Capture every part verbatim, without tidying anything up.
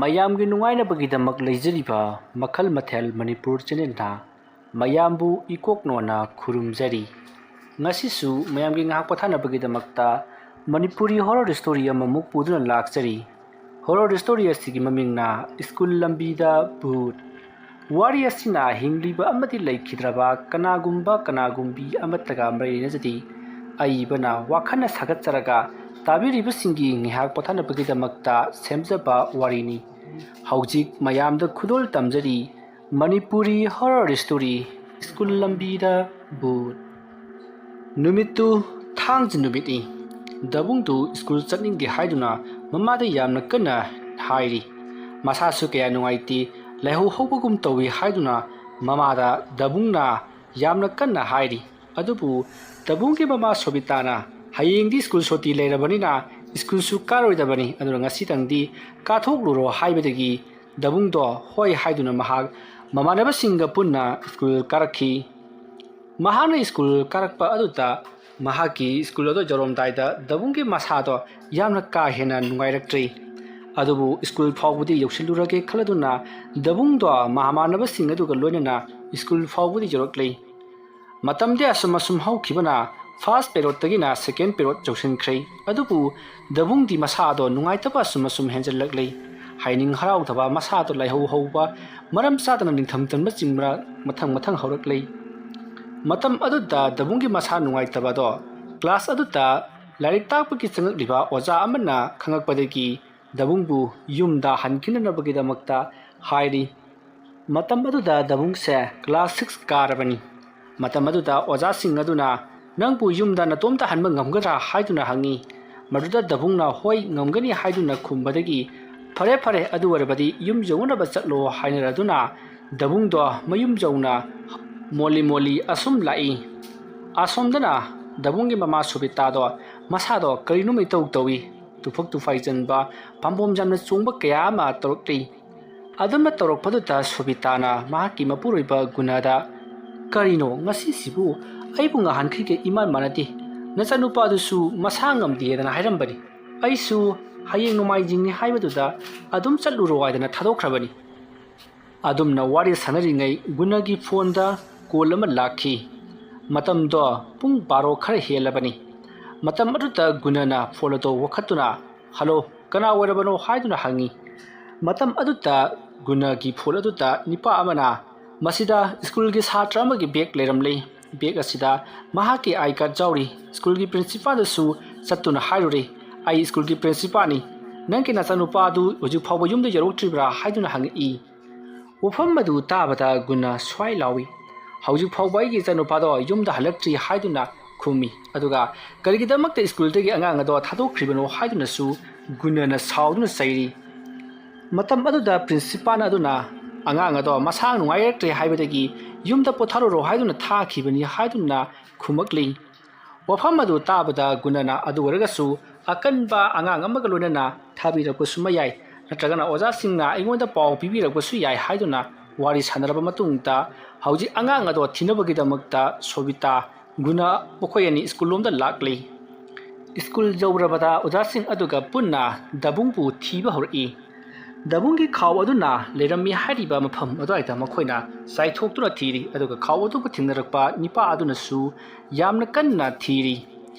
ꯃꯌꯥꯝꯒꯤ ꯅꯨꯡꯉꯥꯏꯅꯕꯒꯤꯗꯃꯛ ꯂꯩꯖꯔꯤꯕ ꯃꯈꯜ ꯃꯊꯦꯜ ꯃꯅꯤꯄꯨꯔ ꯆꯦꯅꯦꯜꯅ ꯃꯌꯥꯝꯕꯨ ꯏꯀꯣꯛꯅꯣꯅ ꯈꯨꯔꯨꯝꯖꯔꯤ꯫ ꯉꯁꯤꯁꯨ ꯃꯌꯥꯝꯒꯤ ꯉꯥꯏꯍꯥꯛ ꯄꯣꯊꯥꯅꯕꯒꯤꯗꯃꯛꯇ ꯃꯅꯤꯄꯨꯔꯤ ꯍꯣꯔꯔ ꯁ꯭ꯇꯣꯔꯤ ꯑꯃꯃꯨꯛ ꯄꯨꯗꯨꯅ ꯂꯥꯛꯆꯔꯤ꯫ ꯍꯣꯔꯔ ꯁ꯭ꯇꯣꯔꯤ ꯑꯁꯤꯒꯤ ꯃꯃꯤꯡꯅ ꯁ꯭ꯀꯨꯜ ꯂꯝꯕꯤꯗ ꯚꯨꯠ꯫ ꯋꯥꯔꯤ ꯑꯁꯤꯅ ꯍꯤꯡꯂꯤꯕ ꯑꯃꯗꯤ ꯂꯩꯈꯤꯗ꯭ꯔꯕ ꯀꯅꯥꯒꯨꯝꯕ ꯀꯅꯥꯒꯨꯝꯕꯤ ꯑꯃꯠꯇꯒ ꯃꯔꯤ ꯂꯩꯅꯖꯗꯦ꯫ ꯑꯏꯕꯅ ꯋꯥꯈꯜꯅ ꯁꯥꯒꯠꯆꯔꯒ ꯇꯥꯕꯤꯔꯤꯕꯁꯤꯡꯒꯤ ꯉꯥꯏꯍꯥꯛ ꯄꯣꯊꯥꯅꯕꯒꯤꯗꯃꯛꯇ ꯁꯦꯝꯖꯕ ꯋꯥꯔꯤꯅꯤ꯫ ꯍꯧꯖꯤꯛ ꯃꯌꯥꯝꯗ ꯈꯨꯗꯣꯜ ꯇꯝꯖꯔꯤ ꯃꯅꯤꯄꯨꯔꯤ ꯍꯣꯔꯔ ꯁ꯭ꯇꯣꯔꯤ, ꯁ꯭ꯀꯨꯜ ꯂꯝꯕꯤꯗ ꯚꯨꯠ꯫ ꯅꯨꯃꯤꯠꯇꯨ ꯊꯥꯡꯖ ꯅꯨꯃꯤꯠꯅꯤ꯫ ꯗꯕꯨꯡꯗꯨ ꯁ꯭ꯀꯨꯜ ꯆꯠꯅꯤꯡꯗꯦ ꯍꯥꯏꯗꯨꯅ ꯃꯃꯥꯗ ꯌꯥꯝꯅ ꯀꯟꯅ ꯍꯥꯏꯔꯤ꯫ ꯃꯁꯥꯁꯨ ꯀꯌꯥ ꯅꯨꯡꯉꯥꯏꯇꯦ, ꯂꯥꯏꯍꯧ ꯍꯧꯕꯒꯨꯝ ꯇꯧꯏ ꯍꯥꯏꯗꯨꯅ ꯃꯃꯥꯗ ꯗꯕꯨꯡꯅ ꯌꯥꯝꯅ ꯀꯟꯅ ꯍꯥꯏꯔꯤ꯫ ꯑꯗꯨꯕꯨ ꯗꯕꯨꯡꯒꯤ ꯃꯃꯥ ꯁꯣꯕꯤꯇꯥꯅ, "ꯍꯌꯦꯡꯗꯤ ꯁ꯭ꯀꯨꯜ ꯁꯨꯇꯤ ꯂꯩꯔꯕꯅꯤꯅ ꯁ꯭ꯀꯨꯜꯁꯨ ꯀꯥꯔꯣꯏꯗꯕꯅꯤ, ꯑꯗꯨꯅ ꯉꯁꯤꯇꯪꯗꯤ ꯀꯥꯊꯣꯛꯂꯨꯔꯣ" ꯍꯥꯏꯕꯗꯒꯤ ꯗꯕꯨꯡꯗꯣ ꯍꯣꯏ ꯍꯥꯏꯗꯨꯅ ꯃꯍꯥꯛ ꯃꯃꯥꯟꯅꯕꯁꯤꯡꯒ ꯄꯨꯟꯅ ꯁ꯭ꯀꯨꯜ ꯀꯥꯔꯛꯈꯤ꯫ ꯃꯍꯥꯛꯅ ꯁ꯭ꯀꯨꯜ ꯀꯥꯔꯛꯄ ꯑꯗꯨꯗ ꯃꯍꯥꯛꯀꯤ ꯁ꯭ꯀꯨꯜ ꯑꯗꯨ ꯌꯧꯔꯝꯗꯥꯏꯗ ꯗꯕꯨꯡꯒꯤ ꯃꯁꯥꯗꯣ ꯌꯥꯝꯅ ꯀꯥ ꯍꯦꯟꯅ ꯅꯨꯡꯉꯥꯏꯔꯛꯇ꯭ꯔꯤ꯫ ꯑꯗꯨꯕꯨ ꯁ꯭ꯀꯨꯜ ꯐꯥꯎꯕꯗꯤ ꯌꯧꯁꯤꯜꯂꯨꯔꯒꯦ ꯈꯜꯂꯗꯨꯅ ꯗꯕꯨꯡꯗꯣ ꯃꯃꯥꯟꯅꯕꯁꯤꯡ ꯑꯗꯨꯒ ꯂꯣꯏꯅꯅ ꯁ꯭ꯀꯨꯜ ꯐꯥꯎꯕꯗꯤ ꯌꯧꯔꯛꯂꯤ꯫ ꯃꯇꯝꯗꯤ ꯑꯁꯨꯝ ꯑꯁꯨꯝ ꯍꯧꯈꯤꯕꯅ first periodꯇꯒꯤꯅ second period ꯌꯧꯁꯤꯟꯈ꯭ꯔꯦ꯫ ꯑꯗꯨꯕꯨ ꯗꯕꯨꯡꯗꯤ ꯃꯁꯥꯗꯣ ꯅꯨꯡꯉꯥꯏꯇꯕ ꯑꯁꯨꯝ ꯑꯁꯨꯝ ꯍꯦꯟꯖꯜꯂꯛꯂꯤ꯫ ꯍꯥꯏꯅꯤꯡ ꯍꯔꯥꯎꯗꯕ, ꯃꯁꯥꯗꯣ ꯂꯥꯏꯍꯧ ꯍꯧꯕ, ꯃꯔꯝ ꯆꯥꯗꯅ ꯅꯤꯡꯊꯝ ꯇꯟꯕꯆꯤꯡꯕ ꯃꯊꯪ ꯃꯊꯪ ꯍꯧꯔꯛꯂꯤ꯫ ꯃꯇꯝ ꯑꯗꯨꯗ ꯗꯕꯨꯡꯒꯤ ꯃꯁꯥ ꯅꯨꯡꯉꯥꯏꯇꯕꯗꯣ class ꯑꯗꯨꯗ ꯂꯥꯏꯔꯤꯛ ꯇꯥꯛꯄꯒꯤ ꯆꯪꯂꯛꯂꯤꯕ ꯑꯣꯖꯥ ꯑꯃꯅ ꯈꯪꯂꯛꯄꯗꯒꯤ ꯗꯕꯨꯡꯕꯨ ꯌꯨꯝꯗ ꯍꯟꯈꯤꯅꯅꯕꯒꯤꯗꯃꯛꯇ ꯍꯥꯏꯔꯤ꯫ ꯃꯇꯝ ꯑꯗꯨꯗ ꯗꯕꯨꯡꯁꯦ class six ꯀꯥꯔꯕꯅꯤ꯫ ꯃꯇꯝ ꯑꯗꯨꯗ ꯑꯣꯖꯥꯁꯤꯡ ꯑꯗꯨꯅ, "ꯅꯪꯕꯨ ꯌꯨꯝꯗ ꯅꯇꯣꯝꯇ ꯍꯟꯕ ꯉꯝꯒꯗ꯭ꯔꯥ?" ꯍꯥꯏꯗꯨꯅ ꯍꯪꯉꯤ꯫ ꯃꯗꯨꯗ ꯗꯕꯨꯡꯅ, "ꯍꯣꯏ, ꯉꯝꯒꯅꯤ" ꯍꯥꯏꯗꯨꯅ ꯈꯨꯝꯕꯗꯒꯤ, "ꯐꯔꯦ, ꯐꯔꯦ, ꯑꯗꯨ ꯑꯣꯏꯔꯕꯗꯤ ꯌꯨꯝ ꯌꯧꯅꯅꯕ ꯆꯠꯂꯣ" ꯍꯥꯏꯅꯔꯗꯨꯅ ꯗꯕꯨꯡꯗꯣ ꯃꯌꯨꯝ ꯌꯧꯅ ꯃꯣꯜꯂꯤ ꯃꯣꯜꯂꯤ ꯑꯁꯨꯝ ꯂꯥꯛꯏ꯫ ꯑꯁꯣꯝꯗꯅ ꯗꯕꯨꯡꯒꯤ ꯃꯃꯥ ꯁꯣꯕꯤꯇꯥꯗꯣ ꯃꯁꯥꯗꯣ ꯀꯔꯤꯅꯣꯝ ꯏꯇꯧ ꯇꯧꯏ꯫ ꯇꯨꯐꯛ ꯇꯨꯐꯥꯏ ꯆꯟꯕ, ꯄꯥꯝꯕꯣꯝ ꯌꯥꯝꯅ ꯆꯣꯡꯕ ꯀꯌꯥ ꯑꯃ ꯇꯧꯔꯛꯂꯤ꯫ ꯑꯗꯨꯝꯅ ꯇꯧꯔꯛꯄꯗꯨꯗ ꯁꯣꯕꯤꯇꯥꯅ ꯃꯍꯥꯛꯀꯤ ꯃꯄꯨꯔꯣꯏꯕ ꯒꯨꯅꯥꯗ, "ꯀꯔꯤꯅꯣ ꯉꯁꯤꯁꯤꯕꯨ? ꯑꯩꯕꯨ ꯉꯍꯥꯟꯈꯩꯒ ꯏꯃꯥꯟ ꯃꯥꯟꯅꯗꯦ꯫ ꯅꯆꯥꯅꯨꯄꯥꯗꯨꯁꯨ ꯃꯁꯥ ꯉꯝꯗꯦꯗꯅ ꯍꯥꯏꯔꯝꯕꯅꯤ꯫ ꯑꯩꯁꯨ ꯍꯌꯦꯡ ꯅꯣꯡꯃꯥꯏꯖꯤꯡꯅꯤ ꯍꯥꯏꯕꯗꯨꯗ ꯑꯗꯨꯝ ꯆꯠꯂꯨꯔꯣ ꯍꯥꯏꯗꯅ ꯊꯥꯗꯣꯛꯈ꯭ꯔꯕꯅꯤ꯫ ꯑꯗꯨꯝꯅ ꯋꯥꯔꯤ ꯁꯥꯟꯅꯔꯤꯉꯩ ꯒꯨꯅꯒꯤ ꯐꯣꯟꯗ ꯀꯣꯜ ꯑꯃ ꯂꯥꯛꯈꯤ꯫ ꯃꯇꯝꯗꯣ ꯄꯨꯡ ꯕꯥꯔꯣ ꯈꯔ ꯍꯦꯜꯂꯕꯅꯤ꯫ ꯃꯇꯝ ꯑꯗꯨꯗ ꯒꯨꯅꯅ ꯐꯣꯟ ꯑꯗꯨ ꯋꯥꯈꯠꯇꯨꯅ, "ꯍꯜꯂꯣ, ꯀꯅꯥ ꯑꯣꯏꯔꯕꯅꯣ?" ꯍꯥꯏꯗꯨꯅ ꯍꯪꯉꯤ꯫ ꯃꯇꯝ ꯑꯗꯨꯗ ꯒꯨꯅꯒꯤ ꯐꯣꯟ ꯑꯗꯨꯗ ꯅꯤꯄꯥ ꯑꯃꯅ, "ꯃꯁꯤꯗ ꯁ꯭ꯀꯨꯜꯒꯤ ꯁꯥꯇ꯭ꯔ ꯑꯃꯒꯤ ꯕꯦꯒ ꯂꯩꯔꯝꯂꯦ꯫ ꯕꯦꯒ ꯑꯁꯤꯗ ꯃꯍꯥꯛꯀꯤ ꯑꯥꯏ ꯀꯥꯔꯗ ꯌꯥꯎꯔꯤ꯫ ꯁ꯭ꯀꯨꯜꯒꯤ ꯄ꯭ꯔꯤꯟꯁꯤꯄꯥꯜꯗꯁꯨ ꯆꯠꯇꯨꯅ ꯍꯥꯏꯔꯨꯔꯦ꯫ ꯑꯩ ꯁ꯭ꯀꯨꯜꯒꯤ ꯄ꯭ꯔꯤꯟꯁꯤꯄꯥꯜꯅꯤ꯫ ꯅꯪꯒꯤ ꯅꯆꯥꯅꯨꯄꯥ ꯑꯗꯨ ꯍꯧꯖꯤꯛ ꯐꯥꯎꯕ ꯌꯨꯝꯗ ꯌꯧꯔꯛꯇ꯭ꯔꯤꯕ꯭ꯔꯥ?" ꯍꯥꯏꯗꯨꯅ ꯍꯪꯉꯛꯏ꯫ ꯋꯥꯐꯝ ꯑꯗꯨ ꯇꯥꯕꯗ ꯒꯨꯅ ꯁ꯭ꯋꯥꯏ ꯂꯥꯎꯏ, "ꯍꯧꯖꯤꯛ ꯐꯥꯎꯕ ꯑꯩꯒꯤ ꯏꯆꯥꯅꯨꯄꯥꯗꯣ ꯌꯨꯝꯗ ꯍꯜꯂꯛꯇ꯭ꯔꯤ" ꯍꯥꯏꯗꯨꯅ ꯈꯨꯝꯃꯤ꯫ ꯑꯗꯨꯒ ꯀꯔꯤꯒꯤꯗꯃꯛꯇ ꯁ꯭ꯀꯨꯜꯗꯒꯤ ꯑꯉꯥꯡ ꯑꯗꯣ ꯊꯥꯗꯣꯛꯈ꯭ꯔꯤꯕꯅꯣ ꯍꯥꯏꯗꯨꯅꯁꯨ ꯒꯨꯅꯅ ꯁꯥꯎꯗꯨꯅ ꯆꯩꯔꯤ꯫ ꯃꯇꯝ ꯑꯗꯨꯗ ꯄ꯭ꯔꯤꯟꯁꯤꯄꯥꯜ ꯑꯗꯨꯅ ꯑꯉꯥꯡ ꯑꯗꯣ ꯃꯁꯥ ꯅꯨꯡꯉꯥꯏꯔꯛꯇ꯭ꯔꯦ ꯍꯥꯏꯕꯗꯒꯤ ꯌꯨꯝꯗ ꯄꯣꯊꯥꯔꯨꯔꯣ ꯍꯥꯏꯗꯨꯅ ꯊꯥꯈꯤꯕꯅꯤ ꯍꯥꯏꯗꯨꯅ ꯈꯨꯝꯃꯛꯂꯤ꯫ ꯋꯥꯐꯝ ꯑꯗꯨ ꯇꯥꯕꯗ ꯒꯨꯅꯅ ꯑꯗꯨ ꯑꯣꯏꯔꯒꯁꯨ ꯑꯀꯟꯕ ꯑꯉꯥꯡ ꯑꯃꯒ ꯂꯣꯏꯅꯅ ꯊꯥꯕꯤꯔꯛꯄꯁꯨ ꯃꯌꯥꯏ, ꯅꯠꯇ꯭ꯔꯒꯅ ꯑꯣꯖꯥꯁꯤꯡꯅ ꯑꯩꯉꯣꯟꯗ ꯄꯥꯎ ꯄꯤꯕꯤꯔꯛꯄꯁꯨ ꯌꯥꯏ ꯍꯥꯏꯗꯨꯅ ꯋꯥꯔꯤ ꯁꯥꯟꯅꯔꯕ ꯃꯇꯨꯡꯗ ꯍꯧꯖꯤꯛ ꯑꯉꯥꯡ ꯑꯗꯣ ꯊꯤꯅꯕꯒꯤꯗꯃꯛꯇ ꯁꯣꯕꯤꯇꯥ ꯒꯨꯅ ꯃꯈꯣꯏ ꯑꯅꯤ ꯁ꯭ꯀꯨꯜ ꯂꯣꯝꯗ ꯂꯥꯛꯂꯤ꯫ ꯁ꯭ꯀꯨꯜ ꯌꯧꯔꯕꯗ ꯑꯣꯖꯥꯁꯤꯡ ꯑꯗꯨꯒ ꯄꯨꯟꯅ ꯗꯕꯨꯡꯕꯨ ꯊꯤꯕ ꯍꯧꯔꯛꯏ꯫ ꯗꯕꯨꯡꯒꯤ ꯈꯥꯎ ꯑꯗꯨꯅ ꯂꯩꯔꯝꯃꯤ ꯍꯥꯏꯔꯤꯕ ꯃꯐꯝ ꯑꯗꯨꯋꯥꯏꯗ ꯃꯈꯣꯏꯅ ꯆꯥꯏꯊꯣꯛꯇꯨꯅ ꯊꯤꯔꯤ, ꯑꯗꯨꯒ ꯈꯥꯎ ꯑꯗꯨꯕꯨ ꯊꯦꯡꯅꯔꯛꯄ ꯅꯤꯄꯥ ꯑꯗꯨꯅꯁꯨ ꯌꯥꯝꯅ ꯀꯟꯅ ꯊꯤꯔꯤ꯫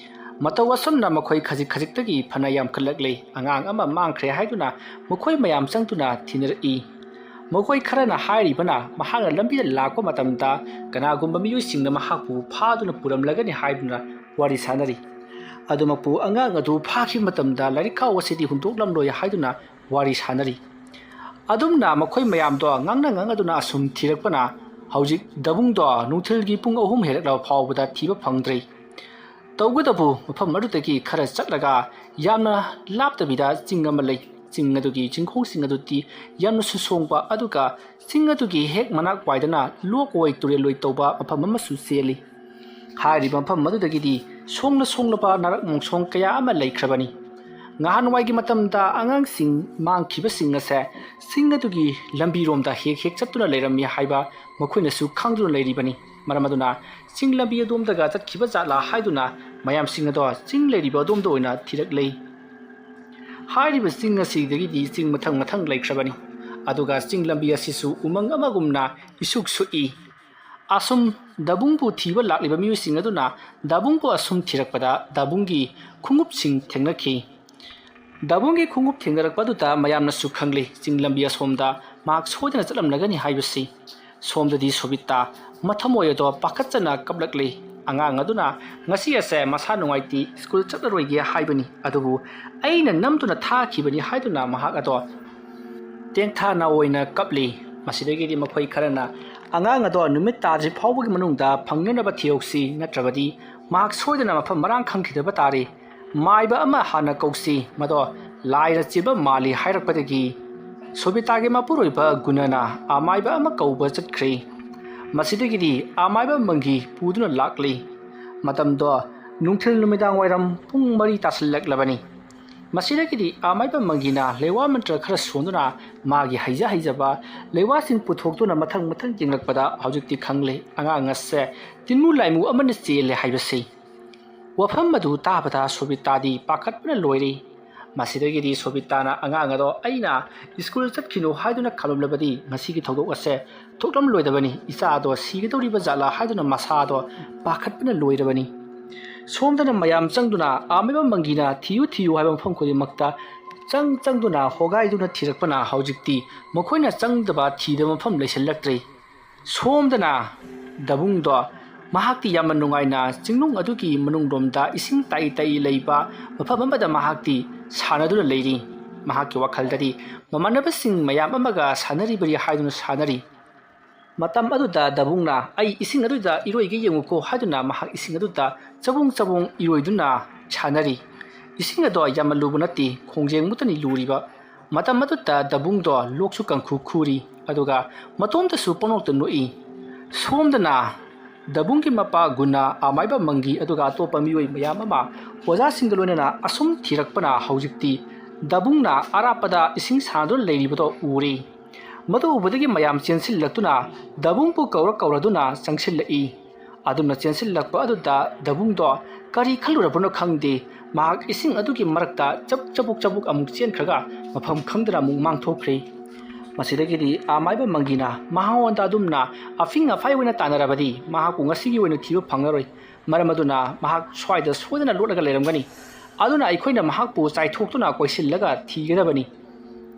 ꯃꯇꯧ ꯑꯁꯨꯝꯅ ꯃꯈꯣꯏ ꯈꯖꯤꯛ ꯈꯖꯤꯛꯇꯒꯤ ꯐꯅ ꯌꯥꯝꯈꯠꯂꯛꯂꯤ꯫ ꯑꯉꯥꯡ ꯑꯃ ꯃꯥꯡꯈ꯭ꯔꯦ ꯍꯥꯏꯗꯨꯅ ꯃꯈꯣꯏ ꯃꯌꯥꯝ ꯆꯪꯗꯨꯅ ꯊꯤꯅꯔꯛꯏ꯫ ꯃꯈꯣꯏ ꯈꯔꯅ ꯍꯥꯏꯔꯤꯕꯅ ꯃꯍꯥꯛꯅ ꯂꯝꯕꯤꯗ ꯂꯥꯛꯄ ꯃꯇꯝꯗ ꯀꯅꯥꯒꯨꯝꯕ ꯃꯤꯑꯣꯏꯁꯤꯡꯅ ꯃꯍꯥꯛꯄꯨ ꯐꯥꯗꯨꯅ ꯄꯨꯔꯝꯂꯒꯅꯤ ꯍꯥꯏꯗꯨꯅ ꯋꯥꯔꯤ ꯁꯥꯟꯅꯔꯤ꯫ ꯑꯗꯨꯃꯛꯄꯨ ꯑꯉꯥꯡ ꯑꯗꯨ ꯐꯥꯈꯤꯕ ꯃꯇꯝꯗ ꯂꯥꯏꯔꯤꯛ ꯈꯥꯎ ꯑꯁꯤꯗꯤ ꯍꯨꯟꯗꯣꯛꯂꯝꯂꯣꯏ ꯍꯥꯏꯗꯨꯅ ꯋꯥꯔꯤ ꯁꯥꯟꯅꯔꯤ꯫ ꯑꯗꯨꯝꯅ ꯃꯈꯣꯏ ꯃꯌꯥꯝꯗꯣ ꯉꯥꯡꯅ ꯉꯥꯡꯅꯗꯨꯅ ꯑꯁꯨꯝ ꯊꯤꯔꯛꯄꯅ ꯍꯧꯖꯤꯛ ꯗꯕꯨꯡꯗꯣ ꯅꯨꯡꯊꯤꯜꯒꯤ ꯄꯨꯡ ꯑꯍꯨꯝ ꯍꯦꯜꯂꯛꯂꯕ ꯐꯥꯎꯕꯗ ꯊꯤꯕ ꯐꯪꯗ꯭ꯔꯤ꯫ ꯇꯧꯒꯗꯕꯨ ꯃꯐꯝ ꯑꯗꯨꯗꯒꯤ ꯈꯔ ꯆꯠꯂꯒ ꯌꯥꯝꯅ ꯂꯥꯞꯇꯕꯤꯗ ꯆꯤꯡ ꯑꯃ ꯂꯩ꯫ ꯆꯤꯡ ꯑꯗꯨꯒꯤ ꯆꯤꯡꯈꯣꯡꯁꯤꯡ ꯑꯗꯨꯗꯤ ꯌꯥꯝꯅꯁꯨ ꯁꯣꯡꯕ, ꯑꯗꯨꯒ ꯆꯤꯡ ꯑꯗꯨꯒꯤ ꯍꯦꯛ ꯃꯅꯥꯛ ꯋꯥꯏꯗꯅ ꯂꯣꯛ ꯑꯣꯏ ꯇꯨꯔꯦꯜ ꯑꯣꯏ ꯇꯧꯕ ꯃꯐꯝ ꯑꯃꯁꯨ ꯆꯦꯜꯂꯤ꯫ ꯍꯥꯏꯔꯤꯕ ꯃꯐꯝ ꯑꯗꯨꯗꯒꯤꯗꯤ ꯁꯣꯡꯅ ꯁꯣꯡꯂꯕ ꯅꯥꯔꯛ ꯃꯣꯡꯁꯣꯡ ꯀꯌꯥ ꯑꯃ ꯂꯩꯈ꯭ꯔꯕꯅꯤ꯫ ꯉꯍꯥꯟꯋꯥꯏꯒꯤ ꯃꯇꯝꯗ ꯑꯉꯥꯡꯁꯤꯡ ꯃꯥꯡꯈꯤꯕꯁꯤꯡ ꯑꯁꯦ ꯆꯤꯡ ꯑꯗꯨꯒꯤ ꯂꯝꯕꯤꯔꯣꯝꯗ ꯍꯦꯛ ꯍꯦꯛ ꯆꯠꯇꯨꯅ ꯂꯩꯔꯝꯃꯤ ꯍꯥꯏꯕ ꯃꯈꯣꯏꯅꯁꯨ ꯈꯪꯗꯨꯅ ꯂꯩꯔꯤꯕꯅꯤ꯫ ꯃꯔꯝ ꯑꯗꯨꯅ ꯆꯤꯡ ꯂꯝꯕꯤ ꯑꯗꯣꯝꯗꯒ ꯆꯠꯈꯤꯕ ꯖꯥꯠꯂꯥ ꯍꯥꯏꯗꯨꯅ ꯃꯌꯥꯝꯁꯤꯡ ꯑꯗꯣ ꯆꯤꯡ ꯂꯩꯔꯤꯕ ꯑꯗꯣꯝꯗ ꯑꯣꯏꯅ ꯊꯤꯔꯛꯂꯦ꯫ ꯍꯥꯏꯔꯤꯕ ꯆꯤꯡ ꯑꯁꯤꯗꯒꯤꯗꯤ ꯆꯤꯡ ꯃꯊꯪ ꯃꯊꯪ ꯂꯩꯈ꯭ꯔꯕꯅꯤ꯫ ꯑꯗꯨꯒ ꯆꯤꯡ ꯂꯝꯕꯤ ꯑꯁꯤꯁꯨ ꯎꯃꯪ ꯑꯃꯒꯨꯝꯅ ꯏꯁꯨꯛ ꯁꯨꯛꯏ꯫ ꯑꯁꯨꯝ ꯗꯕꯨꯡꯕꯨ ꯊꯤꯕ ꯂꯥꯛꯂꯤꯕ ꯃꯤꯑꯣꯏꯁꯤꯡ ꯑꯗꯨꯅ ꯗꯕꯨꯡꯕꯨ ꯑꯁꯨꯝ ꯊꯤꯔꯛꯄꯗ ꯗꯕꯨꯡꯒꯤ ꯈꯣꯡꯎꯞꯁꯤꯡ ꯊꯦꯡꯅꯈꯤ꯫ ꯗꯕꯨꯡꯒꯤ ꯈꯣꯡꯎꯞ ꯊꯦꯡꯅꯔꯛꯄ ꯑꯗꯨꯗ ꯃꯌꯥꯝꯅꯁꯨ ꯈꯪꯂꯤ, ꯆꯤꯡ ꯂꯝꯕꯤ ꯑꯁꯣꯝꯗ ꯃꯍꯥꯛ ꯁꯣꯏꯗꯅ ꯆꯠꯂꯝꯂꯒꯅꯤ ꯍꯥꯏꯕꯁꯤ꯫ ꯁꯣꯝꯗꯗꯤ ꯁꯣꯕꯤꯇꯥ ꯃꯊꯃꯣꯏ ꯑꯗꯣ ꯄꯥꯈꯠꯆꯅ ꯀꯞꯂꯛꯂꯤ꯫ ꯑꯉꯥꯡ ꯑꯗꯨꯅ ꯉꯁꯤ ꯑꯁꯦ ꯃꯁꯥ ꯅꯨꯡꯉꯥꯏꯇꯦ, ꯁ꯭ꯀꯨꯜ ꯆꯠꯂꯔꯣꯏꯒꯦ ꯍꯥꯏꯕꯅꯤ, ꯑꯗꯨꯕꯨ ꯑꯩꯅ ꯅꯝꯗꯨꯅ ꯊꯥꯈꯤꯕꯅꯤ ꯍꯥꯏꯗꯨꯅ ꯃꯍꯥꯛ ꯑꯗꯣ ꯇꯦꯡꯊꯥꯅ ꯑꯣꯏꯅ ꯀꯞꯂꯤ꯫ ꯃꯁꯤꯗꯒꯤꯗꯤ ꯃꯈꯣꯏ ꯈꯔꯅ ꯑꯉꯥꯡ ꯑꯗꯣ ꯅꯨꯃꯤꯠ ꯇꯥꯗ꯭ꯔꯤ ꯐꯥꯎꯕꯒꯤ ꯃꯅꯨꯡꯗ ꯐꯪꯅꯅꯕ ꯊꯤꯍꯧꯁꯤ, ꯅꯠꯇ꯭ꯔꯕꯗꯤ ꯃꯍꯥꯛ ꯁꯣꯏꯗꯅ ꯃꯐꯝ ꯃꯔꯥꯡ ꯈꯪꯈꯤꯗꯕ ꯇꯥꯔꯦ꯫ ꯃꯥꯏꯕ ꯑꯃ ꯍꯥꯟꯅ ꯀꯧꯁꯤ, ꯃꯗꯣ ꯂꯥꯏꯅ ꯆꯦꯟꯕ ꯃꯥꯜꯂꯤ ꯍꯥꯏꯔꯛꯄꯗꯒꯤ ꯁꯣꯕꯤꯇꯥꯒꯤ ꯃꯄꯨꯔꯣꯏꯕ ꯒꯨꯅꯅ ꯑꯃꯥꯏꯕ ꯑꯃ ꯀꯧꯕ ꯆꯠꯈ꯭ꯔꯦ꯫ ꯃꯁꯤꯗꯒꯤꯗꯤ ꯑꯃꯥꯏꯕ ꯃꯪꯒꯤ ꯄꯨꯗꯨꯅ ꯂꯥꯛꯂꯤ꯫ ꯃꯇꯝꯗꯣ ꯅꯨꯡꯊꯤꯜ ꯅꯨꯃꯤꯗꯥꯡ ꯋꯥꯏꯔꯝ ꯄꯨꯡ ꯃꯔꯤ ꯇꯥꯁꯤꯜꯂꯛꯂꯕꯅꯤ꯫ ꯃꯁꯤꯗꯒꯤꯗꯤ ꯑꯃꯥꯏꯕ ꯃꯪꯒꯤꯅ ꯂꯩꯋꯥ ꯃꯟꯇ꯭ꯔ ꯈꯔ ꯁꯣꯟꯗꯨꯅ ꯃꯥꯒꯤ ꯍꯩꯖ ꯍꯩꯖꯕ ꯂꯩꯋꯥꯁꯤꯡ ꯄꯨꯊꯣꯛꯇꯨꯅ ꯃꯊꯪ ꯃꯊꯪ ꯌꯦꯡꯂꯛꯄꯗ ꯍꯧꯖꯤꯛꯇꯤ ꯈꯪꯂꯦ ꯑꯉꯥꯡ ꯑꯁꯦ ꯇꯤꯟꯃꯨ ꯂꯥꯏꯃꯨ ꯑꯃꯅ ꯆꯦꯜꯂꯦ ꯍꯥꯏꯕꯁꯤ꯫ ꯋꯥꯐꯝ ꯑꯗꯨ ꯇꯥꯕꯗ ꯁꯣꯕꯤꯇꯥꯗꯤ ꯄꯥꯈꯠꯄꯅ ꯂꯣꯏꯔꯦ꯫ ꯃꯁꯤꯗꯒꯤꯗꯤ ꯁꯣꯕꯤꯇꯥꯅ ꯑꯉꯥꯡ ꯑꯗꯣ ꯑꯩꯅ ꯁ꯭ꯀꯨꯜ ꯆꯠꯈꯤꯅꯨ ꯍꯥꯏꯗꯨꯅ ꯈꯥꯝꯂꯝꯂꯕꯗꯤ ꯉꯁꯤꯒꯤ ꯊꯧꯗꯣꯛ ꯑꯁꯦ ꯊꯣꯛꯂꯝꯂꯣꯏꯗꯕꯅꯤ, ꯏꯆꯥ ꯑꯗꯣ ꯁꯤꯒꯗꯧꯔꯤꯕ ꯖꯥꯠꯂꯥ ꯍꯥꯏꯗꯨꯅ ꯃꯁꯥꯗꯣ ꯄꯥꯈꯠꯄꯅ ꯂꯣꯏꯔꯕꯅꯤ꯫ ꯁꯣꯝꯗꯅ ꯃꯌꯥꯝ ꯆꯪꯗꯨꯅ ꯑꯃꯥꯏꯕ ꯃꯪꯒꯤꯅ ꯊꯤꯌꯨ ꯊꯤꯌꯨ ꯍꯥꯏꯕ ꯃꯐꯝ ꯈꯨꯗꯤꯡꯃꯛꯇ ꯆꯪ ꯆꯪꯗꯨꯅ ꯍꯣꯒꯥꯏꯗꯨꯅ ꯊꯤꯔꯛꯄꯅ ꯍꯧꯖꯤꯛꯇꯤ ꯃꯈꯣꯏꯅ ꯆꯪꯗꯕ ꯊꯤꯗꯕ ꯃꯐꯝ ꯂꯩꯁꯤꯜꯂꯛꯇ꯭ꯔꯦ꯫ ꯁꯣꯝꯗꯅ ꯗꯕꯨꯡꯗꯣ ꯃꯍꯥꯛꯇꯤ ꯌꯥꯝꯅ ꯅꯨꯡꯉꯥꯏꯅ ꯆꯤꯡꯅꯨꯡ ꯑꯗꯨꯒꯤ ꯃꯅꯨꯡꯂꯣꯝꯗ ꯏꯁꯤꯡ ꯇꯥꯏ ꯇꯥꯏ ꯂꯩꯕ ꯃꯐꯝ ꯑꯃꯗ ꯃꯍꯥꯛꯇꯤ ꯁꯥꯟꯅꯗꯨꯅ ꯂꯩꯔꯤ꯫ ꯃꯍꯥꯛꯀꯤ ꯋꯥꯈꯜꯗꯗꯤ ꯃꯃꯥꯟꯅꯕꯁꯤꯡ ꯃꯌꯥꯝ ꯑꯃꯒ ꯁꯥꯟꯅꯔꯤꯕꯅꯤ ꯍꯥꯏꯗꯨꯅ ꯁꯥꯟꯅꯔꯤ꯫ ꯃꯇꯝ ꯑꯗꯨꯗ ꯗꯕꯨꯡꯅ "ꯑꯩ ꯏꯁꯤꯡ ꯑꯗꯨꯗ ꯏꯔꯣꯏꯒꯦ ꯌꯦꯡꯉꯨꯀꯣ" ꯍꯥꯏꯗꯨꯅ ꯃꯍꯥꯛ ꯏꯁꯤꯡ ꯑꯗꯨꯗ ꯆꯕꯨꯡ ꯆꯕꯨꯡ ꯏꯔꯣꯏꯗꯨꯅ ꯁꯥꯟꯅꯔꯤ꯫ ꯏꯁꯤꯡ ꯑꯗꯣ ꯌꯥꯝꯅ ꯂꯨꯕ ꯅꯠꯇꯦ, ꯈꯣꯡꯖꯦꯡꯃꯨꯛꯇꯅꯤ ꯂꯨꯔꯤꯕ꯫ ꯃꯇꯝ ꯑꯗꯨꯗ ꯗꯕꯨꯡꯗꯣ ꯂꯣꯛꯁꯨ ꯀꯪꯈꯨ ꯈꯨꯔꯤ, ꯑꯗꯨꯒ ꯃꯇꯣꯝꯇꯁꯨ ꯄꯪꯅꯣꯛꯇ ꯅꯣꯛꯏ꯫ ꯁꯣꯝꯗꯅ ꯗꯕꯨꯡꯒꯤ ꯃꯄꯥ ꯒꯨꯅ ꯑꯃꯥꯏꯕ ꯃꯪꯒꯤ ꯑꯗꯨꯒ ꯑꯇꯣꯞꯄ ꯃꯤꯑꯣꯏ ꯃꯌꯥꯝ ꯑꯃ ꯑꯣꯖꯥꯁꯤꯡꯒ ꯂꯣꯏꯅꯅ ꯑꯁꯨꯝ ꯊꯤꯔꯛꯄꯅ ꯍꯧꯖꯤꯛꯇꯤ ꯗꯕꯨꯡꯅ ꯑꯔꯥꯞꯄꯗ ꯏꯁꯤꯡ ꯁꯥꯟꯅꯗꯨꯅ ꯂꯩꯔꯤꯕꯗꯣ ꯎꯔꯦ꯫ ꯃꯗꯨ ꯎꯕꯗꯒꯤ ꯃꯌꯥꯝ ꯆꯦꯟꯁꯤꯜꯂꯛꯇꯨꯅ ꯗꯕꯨꯡꯕꯨ ꯀꯧꯔ ꯀꯧꯔꯗꯨꯅ ꯆꯪꯁꯤꯜꯂꯛꯏ꯫ ꯑꯗꯨꯝꯅ ꯆꯦꯟꯁꯤꯜꯂꯛꯄ ꯑꯗꯨꯗ ꯗꯕꯨꯡꯗꯣ ꯀꯔꯤ ꯈꯜꯂꯨꯔꯕꯅꯣ ꯈꯪꯗꯦ, ꯃꯍꯥꯛ ꯏꯁꯤꯡ ꯑꯗꯨꯒꯤ ꯃꯔꯛꯇ ꯆꯕꯨꯛ ꯆꯕꯨꯛ ꯆꯕꯨꯛ ꯑꯃꯨꯛ ꯆꯦꯟꯈ꯭ꯔꯒ ꯃꯐꯝ ꯈꯪꯗꯅ ꯑꯃꯨꯛ ꯃꯥꯡꯊꯣꯛꯈ꯭ꯔꯦ꯫ ꯃꯁꯤꯗꯒꯤꯗꯤ ꯑꯃꯥꯏꯕ ꯃꯪꯒꯤꯅ ꯃꯉꯣꯟꯗ ꯑꯗꯨꯝꯅ ꯑꯐꯤꯡ ꯑꯐꯥꯏ ꯑꯣꯏꯅ ꯇꯥꯟꯅꯔꯕꯗꯤ ꯃꯍꯥꯛꯄꯨ ꯉꯁꯤꯒꯤ ꯑꯣꯏꯅ ꯊꯤꯕ ꯐꯪꯂꯔꯣꯏ꯫ ꯃꯔꯝ ꯑꯗꯨꯅ ꯃꯍꯥꯛ ꯁ꯭ꯋꯥꯏꯗ ꯁꯣꯏꯗꯅ ꯂꯣꯠꯂꯒ ꯂꯩꯔꯝꯒꯅꯤ꯫ ꯑꯗꯨꯅ ꯑꯩꯈꯣꯏꯅ ꯃꯍꯥꯛꯄꯨ ꯆꯥꯏꯊꯣꯛꯇꯨꯅ ꯀꯣꯏꯁꯤꯜꯂꯒ ꯊꯤꯒꯗꯕꯅꯤ꯫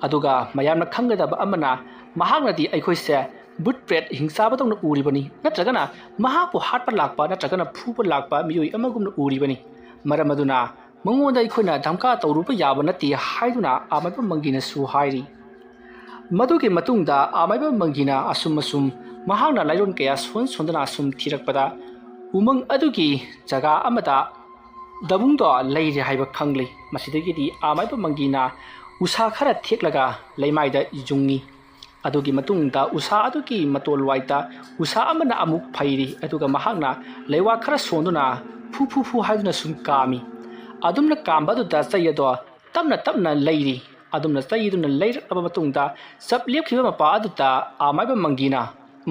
ꯑꯗꯨꯒ ꯃꯌꯥꯝꯅ ꯈꯪꯒꯗꯕ ꯑꯃꯅ, ꯃꯍꯥꯛꯅꯗꯤ ꯑꯩꯈꯣꯏꯁꯦ ꯕꯨꯠ ꯄ꯭ꯔꯦꯠ ꯍꯤꯡꯆꯥꯕꯗꯧꯅ ꯎꯔꯤꯕꯅꯤ, ꯅꯠꯇ꯭ꯔꯒꯅ ꯃꯍꯥꯛꯄꯨ ꯍꯥꯠꯄ ꯂꯥꯛꯄ ꯅꯠꯇ꯭ꯔꯒꯅ ꯐꯨꯕ ꯂꯥꯛꯄ ꯃꯤꯑꯣꯏ ꯑꯃꯒꯨꯝꯅ ꯎꯔꯤꯕꯅꯤ꯫ ꯃꯔꯝ ꯑꯗꯨꯅ ꯃꯉꯣꯟꯗ ꯑꯩꯈꯣꯏꯅ ꯙꯝꯀꯥ ꯇꯧꯔꯨꯕ ꯌꯥꯕ ꯅꯠꯇꯦ ꯍꯥꯏꯗꯨꯅ ꯑꯃꯥꯏꯕ ꯃꯪꯒꯤꯅꯁꯨ ꯍꯥꯏꯔꯤ꯫ ꯃꯗꯨꯒꯤ ꯃꯇꯨꯡꯗ ꯑꯃꯥꯏꯕ ꯃꯪꯒꯤꯅ ꯑꯁꯨꯝ ꯑꯁꯨꯝ ꯃꯍꯥꯛꯅ ꯂꯥꯏꯔꯣꯟ ꯀꯌꯥ ꯁꯣꯟ ꯁꯣꯟꯗꯅ ꯑꯁꯨꯝ ꯊꯤꯔꯛꯄꯗ, ꯎꯃꯪ ꯑꯗꯨꯒꯤ ꯖꯒꯥ ꯑꯃꯗ ꯗꯕꯨꯡꯗꯣ ꯂꯩꯔꯦ ꯍꯥꯏꯕ ꯈꯪꯂꯦ꯫ ꯃꯁꯤꯗꯒꯤꯗꯤ ꯑꯃꯥꯏꯕ ꯃꯪꯒꯤꯅ ꯎꯁꯥ ꯈꯔ ꯊꯦꯛꯂꯒ ꯂꯩꯃꯥꯏꯗ ꯌꯨꯡꯉꯤ꯫ ꯑꯗꯨꯒꯤ ꯃꯇꯨꯡꯗ ꯎꯁꯥ ꯑꯗꯨꯒꯤ ꯃꯇꯣꯜꯋꯥꯏꯗ ꯎꯁꯥ ꯑꯃꯅ ꯑꯃꯨꯛ ꯐꯩꯔꯤ, ꯑꯗꯨꯒ ꯃꯍꯥꯛꯅ ꯂꯩꯋꯥ ꯈꯔ ꯁꯣꯟꯗꯨꯅ ꯐꯨ ꯐꯨ ꯐꯨ ꯍꯥꯏꯗꯨꯅ ꯁꯨꯝ ꯀꯥꯝꯃꯤ꯫ ꯑꯗꯨꯝꯅ ꯀꯥꯝꯕ ꯑꯗꯨꯗ ꯆꯩ ꯑꯗꯣ ꯇꯞꯅ ꯇꯞꯅ ꯂꯩꯔꯤ꯫ ꯑꯗꯨꯝꯅ ꯆꯩ ꯑꯗꯨꯅ ꯂꯩꯔꯛꯂꯕ ꯃꯇꯨꯡꯗ ꯆꯞ ꯂꯦꯞꯈꯤꯕ ꯃꯄꯥ ꯑꯗꯨꯗ ꯑꯃꯥꯏꯕ ꯃꯪꯒꯤꯅ,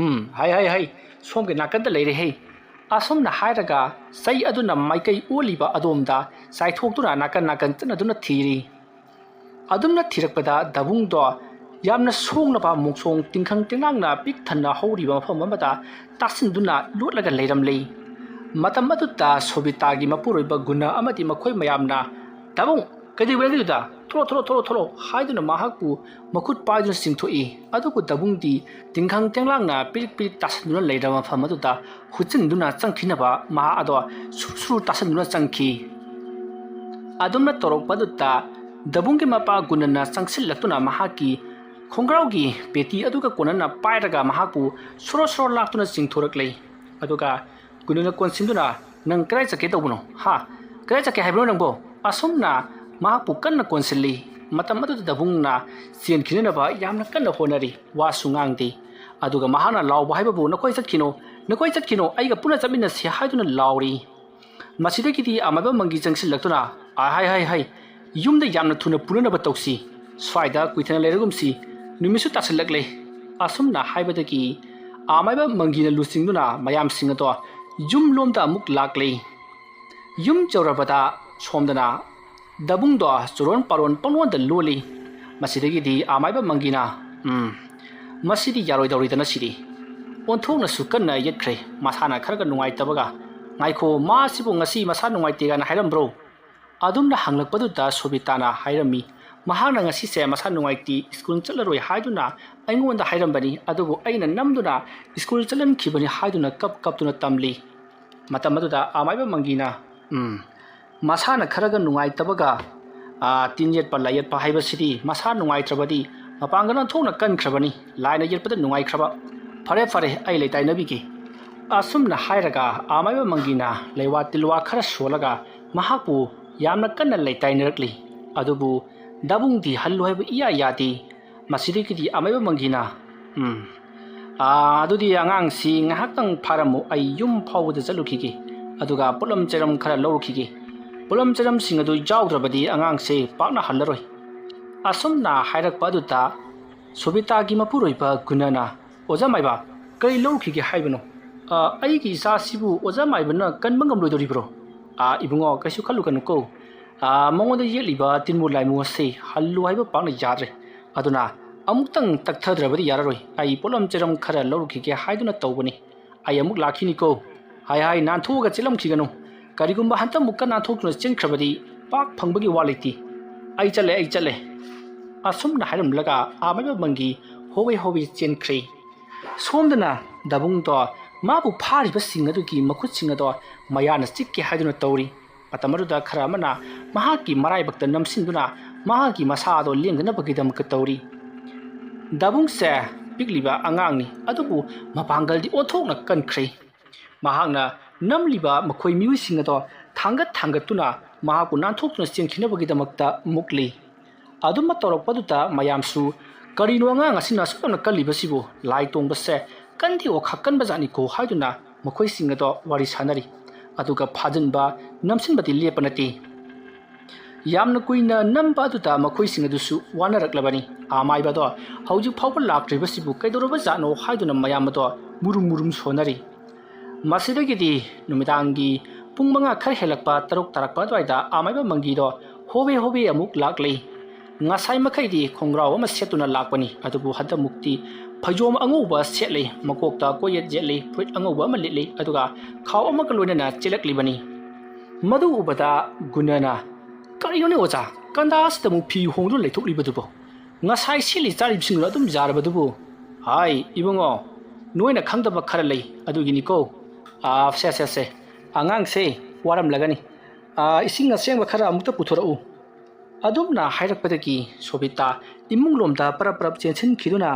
"ꯎꯝ, ꯍꯩ, ꯍꯩ, ꯍꯩ, ꯁꯣꯝꯒꯤ ꯅꯥꯀꯟꯗ ꯂꯩꯔꯦ ꯍꯦ"꯫ ꯑꯁꯨꯝꯅ ꯍꯥꯏꯔꯒ ꯆꯩ ꯑꯗꯨꯅ ꯃꯥꯏꯀꯩ ꯑꯣꯜꯂꯤꯕ ꯑꯗꯣꯝꯗ ꯆꯥꯏꯊꯣꯛꯇꯨꯅ ꯅꯥꯀꯟ ꯅꯥꯀꯟ ꯆꯠꯅꯗꯨꯅ ꯊꯤꯔꯤ꯫ ꯑꯗꯨꯝꯅ ꯊꯤꯔꯛꯄꯗ ꯗꯕꯨꯡꯗꯣ ꯌꯥꯝꯅ ꯁꯣꯡꯂꯕ ꯃꯣꯡꯁꯣꯡ ꯇꯤꯡꯈꯪ ꯇꯤꯡꯂꯥꯡꯅ ꯄꯤꯛ ꯊꯟꯅ ꯍꯧꯔꯤꯕ ꯃꯐꯝ ꯑꯃꯗ ꯇꯥꯁꯤꯟꯗꯨꯅ ꯂꯣꯠꯂꯒ ꯂꯩꯔꯝꯂꯦ꯫ ꯃꯇꯝ ꯑꯗꯨꯗ ꯁꯣꯕꯤꯇꯥꯒꯤ ꯃꯄꯨꯔꯣꯏꯕ ꯒꯨꯅ ꯑꯃꯗꯤ ꯃꯈꯣꯏ ꯃꯌꯥꯝꯅ, "ꯗꯕꯨꯡ, ꯀꯩꯗꯧꯕꯤꯔꯒꯦ ꯑꯗꯨꯗ? ꯊꯣꯛꯂꯛꯑꯣ, ꯊꯣꯛꯂꯛꯑꯣ, ꯊꯣꯛꯂꯛꯑꯣ, ꯊꯣꯛꯂꯛꯑꯣ" ꯍꯥꯏꯗꯨꯅ ꯃꯍꯥꯛꯄꯨ ꯃꯈꯨꯠ ꯄꯥꯏꯗꯨꯅ ꯆꯤꯡꯊꯣꯛꯏ꯫ ꯑꯗꯨꯕꯨ ꯗꯕꯨꯡꯗꯤ ꯇꯤꯡꯈꯪ ꯇꯦꯡꯂꯥꯡꯅ ꯄꯤꯔꯤꯛ ꯄꯤꯔꯤꯛ ꯇꯥꯁꯤꯟꯗꯨꯅ ꯂꯩꯔꯕ ꯃꯐꯝ ꯑꯗꯨꯗ ꯍꯨꯠꯆꯤꯟꯗꯨꯅ ꯆꯪꯈꯤꯅꯕ ꯃꯍꯥꯛ ꯑꯗꯣ ꯁꯨꯔꯨ ꯁꯨꯔꯨ ꯇꯥꯁꯤꯟꯗꯨꯅ ꯆꯪꯈꯤ꯫ ꯑꯗꯨꯝꯅ ꯇꯧꯔꯛꯄꯗꯨꯗ ꯗꯕꯨꯡꯒꯤ ꯃꯄꯥ ꯒꯨꯅꯅ ꯆꯪꯁꯤꯜꯂꯛꯇꯨꯅ ꯃꯍꯥꯛꯀꯤ ꯈꯣꯡꯒ꯭ꯔꯥꯎꯒꯤ ꯄꯦꯇꯤ ꯑꯗꯨꯒ ꯀꯣꯟꯅꯅ ꯄꯥꯏꯔꯒ ꯃꯍꯥꯛꯄꯨ ꯁꯣꯔꯣ ꯁꯣꯔꯣ ꯂꯥꯛꯇꯨꯅ ꯆꯤꯡꯊꯣꯔꯛꯂꯦ꯫ ꯑꯗꯨꯒ ꯒꯨꯅꯅ ꯀꯣꯟꯁꯤꯟꯗꯨꯅ, "ꯅꯪ ꯀꯗꯥꯏ ꯆꯠꯀꯦ ꯇꯧꯕꯅꯣ? ꯍꯥ? ꯀꯗꯥꯏ ꯆꯠꯀꯦ ꯍꯥꯏꯕꯅꯣ ꯅꯪꯕꯣ?" ꯑꯁꯨꯝꯅ ꯃꯍꯥꯛꯄꯨ ꯀꯟꯅ ꯀꯣꯟꯁꯤꯜꯂꯤ꯫ ꯃꯇꯝ ꯑꯗꯨꯗ ꯗꯕꯨꯡꯅ ꯆꯦꯟꯈꯤꯅꯅꯕ ꯌꯥꯝꯅ ꯀꯟꯅ ꯍꯣꯠꯅꯔꯤ, ꯋꯥꯁꯨ ꯉꯥꯡꯗꯦ꯫ ꯑꯗꯨꯒ ꯃꯍꯥꯛꯅ ꯂꯥꯎꯕ ꯍꯥꯏꯕꯕꯨ, "ꯅꯈꯣꯏ ꯆꯠꯈꯤꯅꯣ, ꯅꯈꯣꯏ ꯆꯠꯈꯤꯅꯣ, ꯑꯩꯒ ꯄꯨꯟꯅ ꯆꯠꯃꯤꯟꯅꯁꯤ" ꯍꯥꯏꯗꯨꯅ ꯂꯥꯎꯔꯤ꯫ ꯃꯁꯤꯗꯒꯤꯗꯤ ꯑꯃꯥꯏꯕ ꯃꯪꯒꯤ ꯆꯪꯁꯤꯜꯂꯛꯇꯨꯅ, "ꯑꯥꯏ, ꯍꯥꯏ, ꯍꯥꯏ, ꯍꯥꯏ, ꯌꯨꯝꯗ ꯌꯥꯝꯅ ꯊꯨꯅ ꯄꯨꯅꯅꯕ ꯇꯧꯁꯤ, ꯁ꯭ꯋꯥꯏꯗ ꯀꯨꯏꯊꯅ ꯂꯩꯔꯒꯨꯝꯁꯤ, ꯅꯨꯃꯤꯠꯁꯨ ꯇꯥꯁꯤꯜꯂꯛꯂꯦ" ꯑꯁꯨꯝꯅ ꯍꯥꯏꯕꯗꯒꯤ ꯑꯃꯥꯏꯕ ꯃꯪꯒꯤꯅ ꯂꯨꯆꯤꯡꯗꯨꯅ ꯃꯌꯥꯝꯁꯤꯡ ꯑꯗꯣ ꯌꯨꯝꯂꯣꯝꯗ ꯑꯃꯨꯛ ꯂꯥꯛꯂꯦ꯫ ꯌꯨꯝ ꯌꯧꯔꯕꯗ ꯁꯣꯝꯗꯅ ꯗꯕꯨꯡꯗꯣ ꯆꯨꯔꯣꯟ ꯄꯥꯔꯣꯟ ꯄꯪꯂꯣꯟꯗ ꯂꯣꯜꯂꯤ꯫ ꯃꯁꯤꯗꯒꯤꯗꯤ ꯑꯃꯥꯏꯕ ꯃꯪꯒꯤꯅ, "ꯎꯝ, ꯃꯁꯤꯗꯤ ꯌꯥꯔꯣꯏꯗꯧꯔꯤꯗꯅ ꯁꯤꯗꯤ꯫ ꯑꯣꯟꯊꯣꯛꯅꯁꯨ ꯀꯟꯅ ꯌꯦꯠꯈ꯭ꯔꯦ, ꯃꯁꯥꯅ ꯈꯔꯒ ꯅꯨꯡꯉꯥꯏꯇꯕꯒ꯫ ꯉꯥꯏꯈꯣ, ꯃꯥꯁꯤꯕꯨ ꯉꯁꯤ ꯃꯁꯥ ꯅꯨꯡꯉꯥꯏꯇꯦ ꯀꯥꯏꯅ ꯍꯥꯏꯔꯝꯕ꯭ꯔꯣ?" ꯑꯗꯨꯝꯅ ꯍꯪꯂꯛꯄꯗꯨꯗ ꯁꯣꯕꯤꯇꯥꯅ ꯍꯥꯏꯔꯝꯃꯤ, "ꯃꯍꯥꯛꯅ ꯉꯁꯤꯁꯦ ꯃꯁꯥ ꯅꯨꯡꯉꯥꯏꯇꯦ, ꯁ꯭ꯀꯨꯜ ꯆꯠꯂꯔꯣꯏ ꯍꯥꯏꯗꯨꯅ ꯑꯩꯉꯣꯟꯗ ꯍꯥꯏꯔꯝꯕꯅꯤ, ꯑꯗꯨꯕꯨ ꯑꯩꯅ ꯅꯝꯗꯨꯅ ꯁ꯭ꯀꯨꯜ ꯆꯠꯍꯟꯈꯤꯕꯅꯤ" ꯍꯥꯏꯗꯨꯅ ꯀꯞ ꯀꯞꯇꯨꯅ ꯇꯝꯂꯤ꯫ ꯃꯇꯝ ꯑꯗꯨꯗ ꯑꯃꯥꯏꯕ ꯃꯪꯒꯤꯅ, "ꯎꯝ, ꯃꯁꯥꯅ ꯈꯔꯒ ꯅꯨꯡꯉꯥꯏꯇꯕꯒ, ꯑꯥ, ꯇꯤꯟ ꯌꯦꯠꯄ ꯂꯥꯏ ꯌꯦꯠꯄ ꯍꯥꯏꯕꯁꯤꯗꯤ ꯃꯁꯥ ꯅꯨꯡꯉꯥꯏꯇ꯭ꯔꯕꯗꯤ ꯃꯄꯥꯡꯒꯜ ꯑꯣꯟꯊꯣꯛꯅ ꯀꯟꯈ꯭ꯔꯕꯅꯤ, ꯂꯥꯏꯅ ꯌꯦꯠꯄꯗ ꯅꯨꯡꯉꯥꯏꯈ꯭ꯔꯕ꯫ ꯐꯔꯦ, ꯐꯔꯦ, ꯑꯩ ꯂꯩꯇꯥꯏꯅꯕꯤꯒꯦ"꯫ ꯑꯁꯨꯝꯅ ꯍꯥꯏꯔꯒ ꯑꯃꯥꯏꯕ ꯃꯪꯒꯤꯅ ꯂꯩꯋꯥ ꯇꯤꯜꯋꯥ ꯈꯔ ꯁꯣꯜꯂꯒ ꯃꯍꯥꯛꯄꯨ ꯌꯥꯝꯅ ꯀꯟꯅ ꯂꯩꯇꯥꯏꯅꯔꯛꯂꯤ꯫ ꯑꯗꯨꯕꯨ ꯗꯥꯕꯨꯡꯗꯤ ꯍꯜꯂꯨ ꯍꯥꯏꯕ ꯏꯌꯥ ꯌꯥꯗꯦ꯫ ꯃꯁꯤꯗꯒꯤꯗꯤ ꯑꯃꯥꯏꯕ ꯃꯪꯒꯤꯅ, "ꯎꯝ, ꯑꯥ, ꯑꯗꯨꯗꯤ ꯑꯉꯥꯡꯁꯤ ꯉꯥꯏꯍꯥꯛꯇꯪ ꯐꯥꯔꯝꯃꯨ, ꯑꯩ ꯌꯨꯝ ꯐꯥꯎꯕꯗ ꯆꯠꯂꯨꯈꯤꯒꯦ, ꯑꯗꯨꯒ ꯄꯣꯠꯂꯝ ꯆꯩꯔꯝ ꯈꯔ ꯂꯧꯔꯨꯈꯤꯒꯦ꯫ ꯄꯣꯠꯂꯝ ꯆꯩꯔꯝꯁꯤꯡ ꯑꯗꯨ ꯌꯥꯎꯗ꯭ꯔꯕꯗꯤ ꯑꯉꯥꯡꯁꯦ ꯄꯥꯛꯅ ꯍꯜꯂꯔꯣꯏ"꯫ ꯑꯁꯨꯝꯅ ꯍꯥꯏꯔꯛꯄ ꯑꯗꯨꯗ ꯁꯣꯕꯤꯇꯥꯒꯤ ꯃꯄꯨꯔꯣꯏꯕ ꯒꯨꯅꯅ, "ꯑꯣꯖꯥ ꯃꯥꯏꯕ, ꯀꯔꯤ ꯂꯧꯔꯨꯈꯤꯒꯦ ꯍꯥꯏꯕꯅꯣ? ꯑꯥ, ꯑꯩꯒꯤ ꯏꯆꯥꯁꯤꯕꯨ ꯑꯣꯖꯥ ꯃꯥꯏꯕꯅ ꯀꯟꯕ ꯉꯝꯂꯣꯏꯗꯧꯔꯤꯕ꯭ꯔꯣ?" "ꯑꯥ, ꯏꯕꯨꯡꯉꯣ, ꯀꯩꯁꯨ ꯈꯜꯂꯨꯒꯅꯨꯀꯣ꯫ ꯑꯥ, ꯃꯉꯣꯟꯗ ꯌꯦꯠꯂꯤꯕ ꯇꯤꯟꯃꯨ ꯂꯥꯏꯃꯨ ꯑꯁꯤ ꯍꯜꯂꯨ ꯍꯥꯏꯕ ꯄꯥꯛꯅ ꯌꯥꯗ꯭ꯔꯦ꯫ ꯑꯗꯨꯅ ꯑꯃꯨꯛꯇꯪ ꯇꯛꯊꯗ꯭ꯔꯕꯗꯤ ꯌꯥꯔꯔꯣꯏ꯫ ꯑꯩ ꯄꯣꯠꯂꯝ ꯆꯩꯔꯝ ꯈꯔ ꯂꯧꯔꯨꯈꯤꯒꯦ ꯍꯥꯏꯗꯨꯅ ꯇꯧꯕꯅꯤ꯫ ꯑꯩ ꯑꯃꯨꯛ ꯂꯥꯛꯈꯤꯅꯤꯀꯣ꯫ ꯍꯥꯏ ꯍꯥꯏ ꯅꯥꯟꯊꯣꯛꯑꯒ ꯆꯦꯜꯂꯝꯈꯤꯒꯅꯨ꯫ ꯀꯔꯤꯒꯨꯝꯕ ꯍꯟꯇꯛꯃꯨꯛꯀ ꯅꯥꯟꯊꯣꯛꯇꯨꯅ ꯆꯦꯟꯈ꯭ꯔꯕꯗꯤ ꯄꯥꯛ ꯐꯪꯕꯒꯤ ꯋꯥ ꯂꯩꯇꯦ꯫ ꯑꯩ ꯆꯠꯂꯦ, ꯑꯩ ꯆꯠꯂꯦ"꯫ ꯑꯁꯨꯝꯅ ꯍꯥꯏꯔꯝꯂꯒ ꯑꯃꯥꯏꯕ ꯃꯪꯒꯤ ꯍꯣꯕꯦ ꯍꯣꯕꯦ ꯆꯦꯟꯈ꯭ꯔꯦ꯫ ꯁꯣꯝꯗꯅ ꯗꯥꯕꯨꯡꯗꯣ ꯃꯥꯕꯨ ꯐꯥꯔꯤꯕꯁꯤꯡ ꯑꯗꯨꯒꯤ ꯃꯈꯨꯠꯁꯤꯡ ꯑꯗꯣ ꯃꯌꯥꯅ ꯆꯤꯛꯀꯦ ꯍꯥꯏꯗꯨꯅ ꯇꯧꯔꯤ꯫ ꯃꯇꯝ ꯑꯗꯨꯗ ꯈꯔ ꯑꯃꯅ ꯃꯍꯥꯛꯀꯤ ꯃꯔꯥꯏꯕꯛꯇ ꯅꯝꯁꯤꯟꯗꯨꯅ ꯃꯍꯥꯛꯀꯤ ꯃꯁꯥ ꯑꯗꯣ ꯂꯦꯡꯗꯅꯕꯒꯤꯗꯃꯛꯇ ꯇꯧꯔꯤ꯫ ꯗꯥꯕꯨꯡꯁꯦ ꯄꯤꯛꯂꯤꯕ ꯑꯉꯥꯡꯅꯤ, ꯑꯗꯨꯕꯨ ꯃꯄꯥꯡꯒꯜꯗꯤ ꯑꯣꯟꯊꯣꯛꯅ ꯀꯟꯈ꯭ꯔꯦ꯫ ꯃꯍꯥꯛꯅ ꯅꯝꯂꯤꯕ ꯃꯈꯣꯏ ꯃꯤꯑꯣꯏꯁꯤꯡ ꯑꯗꯣ ꯊꯥꯡꯒꯠ ꯊꯥꯡꯒꯠꯇꯨꯅ ꯃꯍꯥꯛꯄꯨ ꯅꯥꯟꯊꯣꯛꯇꯨꯅ ꯆꯦꯟꯈꯤꯅꯕꯒꯤꯗꯃꯛꯇ ꯃꯨꯛꯂꯤ꯫ ꯑꯗꯨꯝꯅ ꯇꯧꯔꯛꯄꯗꯨꯗ ꯃꯌꯥꯝꯁꯨ, "ꯀꯔꯤꯅꯣ ꯑꯉꯥꯡ ꯑꯁꯤꯅ ꯑꯁꯨꯛ ꯌꯥꯝꯅ ꯀꯜꯂꯤꯕꯁꯤꯕꯨ? ꯂꯥꯏ ꯇꯣꯡꯕꯁꯦ ꯀꯟꯗꯤ ꯑꯣꯈꯥꯛ ꯀꯟꯕ ꯖꯥꯠꯅꯤꯀꯣ" ꯍꯥꯏꯗꯨꯅ ꯃꯈꯣꯏꯁꯤꯡ ꯑꯗꯣ ꯋꯥꯔꯤ ꯁꯥꯟꯅꯔꯤ꯫ ꯑꯗꯨꯒ ꯐꯥꯖꯤꯟꯕ, ꯅꯝꯁꯤꯟꯕꯗꯤ ꯂꯦꯞꯄ ꯅꯠꯇꯦ꯫ ꯌꯥꯝꯅ ꯀꯨꯏꯅ ꯅꯝꯕ ꯑꯗꯨꯗ ꯃꯈꯣꯏꯁꯤꯡ ꯑꯗꯨꯁꯨ ꯋꯥꯅꯔꯛꯂꯕꯅꯤ꯫ ꯑꯃꯥꯏꯕꯗꯣ ꯍꯧꯖꯤꯛ ꯐꯥꯎꯕ ꯂꯥꯛꯇ꯭ꯔꯤꯕꯁꯤꯕꯨ ꯀꯩꯗꯧꯔꯕ ꯖꯥꯠꯅꯣ ꯍꯥꯏꯗꯨꯅ ꯃꯌꯥꯝ ꯑꯗꯣ ꯃꯨꯔꯨꯝ ꯃꯨꯔꯨꯝ ꯁꯣꯟꯅꯔꯤ꯫ ꯃꯁꯤꯗꯒꯤꯗꯤ ꯅꯨꯃꯤꯗꯥꯡꯒꯤ ꯄꯨꯡ ꯃꯉꯥ ꯈꯔ ꯍꯦꯜꯂꯛꯄ, ꯇꯔꯨꯛ ꯇꯥꯔꯛꯄ ꯑꯗꯨꯋꯥꯏꯗ ꯑꯃꯥꯏꯕ ꯃꯪꯒꯤꯗꯣ ꯍꯣꯕꯦ ꯍꯣꯕꯦ ꯑꯃꯨꯛ ꯂꯥꯛꯂꯦ꯫ ꯉꯁꯥꯏ ꯃꯈꯩꯗꯤ ꯈꯣꯡꯒ꯭ꯔꯥꯎ ꯑꯃ ꯁꯦꯠꯇꯨꯅ ꯂꯥꯛꯄꯅꯤ, ꯑꯗꯨꯕꯨ ꯍꯟꯗꯛꯃꯨꯛꯇꯤ ꯐꯩꯖꯣꯝ ꯑꯉꯧꯕ ꯁꯦꯠꯂꯤ, ꯃꯀꯣꯛꯇ ꯀꯣꯌꯦꯠ ꯌꯦꯠꯂꯤ, ꯐꯨꯔꯤꯠ ꯑꯉꯧꯕ ꯑꯃ ꯂꯤꯠꯂꯤ, ꯑꯗꯨꯒ ꯈꯥꯎ ꯑꯃꯒ ꯂꯣꯏꯅꯅ ꯆꯦꯜꯂꯛꯂꯤꯕꯅꯤ꯫ ꯃꯗꯨ ꯎꯕꯗ ꯒꯨꯅꯅ, "ꯀꯔꯤꯅꯣꯅꯦ ꯑꯣꯖꯥ, ꯀꯟꯗꯥꯁꯤꯗ ꯑꯃꯨꯛ ꯐꯤ ꯍꯣꯡꯗꯨꯅ ꯂꯩꯊꯣꯛꯂꯤꯕꯗꯨꯕꯣ? ꯉꯁꯥꯏ ꯁꯦꯠꯂꯤ ꯆꯥꯔꯤꯕꯁꯤꯡꯗꯣ ꯑꯗꯨꯝ ꯌꯥꯔꯕꯗꯨꯕꯨ?" "ꯍꯥꯏ ꯏꯕꯨꯡꯉꯣ, ꯅꯣꯏꯅ ꯈꯪꯗꯕ ꯈꯔ ꯂꯩ, ꯑꯗꯨꯒꯤꯅꯤꯀꯣ꯫ ꯑꯥ, ꯁꯦ, ꯁꯦ, ꯁꯦ, ꯑꯉꯥꯡꯁꯦ ꯋꯥꯔꯝꯂꯒꯅꯤ꯫ ꯑꯥ, ꯏꯁꯤꯡ ꯑꯁꯦꯡꯕ ꯈꯔ ꯑꯃꯨꯛꯇ ꯄꯨꯊꯣꯔꯛꯎ꯫" ꯑꯗꯨꯝꯅ ꯍꯥꯏꯔꯛꯄꯗꯒꯤ ꯁꯣꯕꯤꯇꯥ ꯏꯃꯨꯡꯂꯣꯝꯗ ꯄꯔꯞ ꯄꯔꯞ ꯆꯦꯟꯁꯤꯟꯈꯤꯗꯨꯅ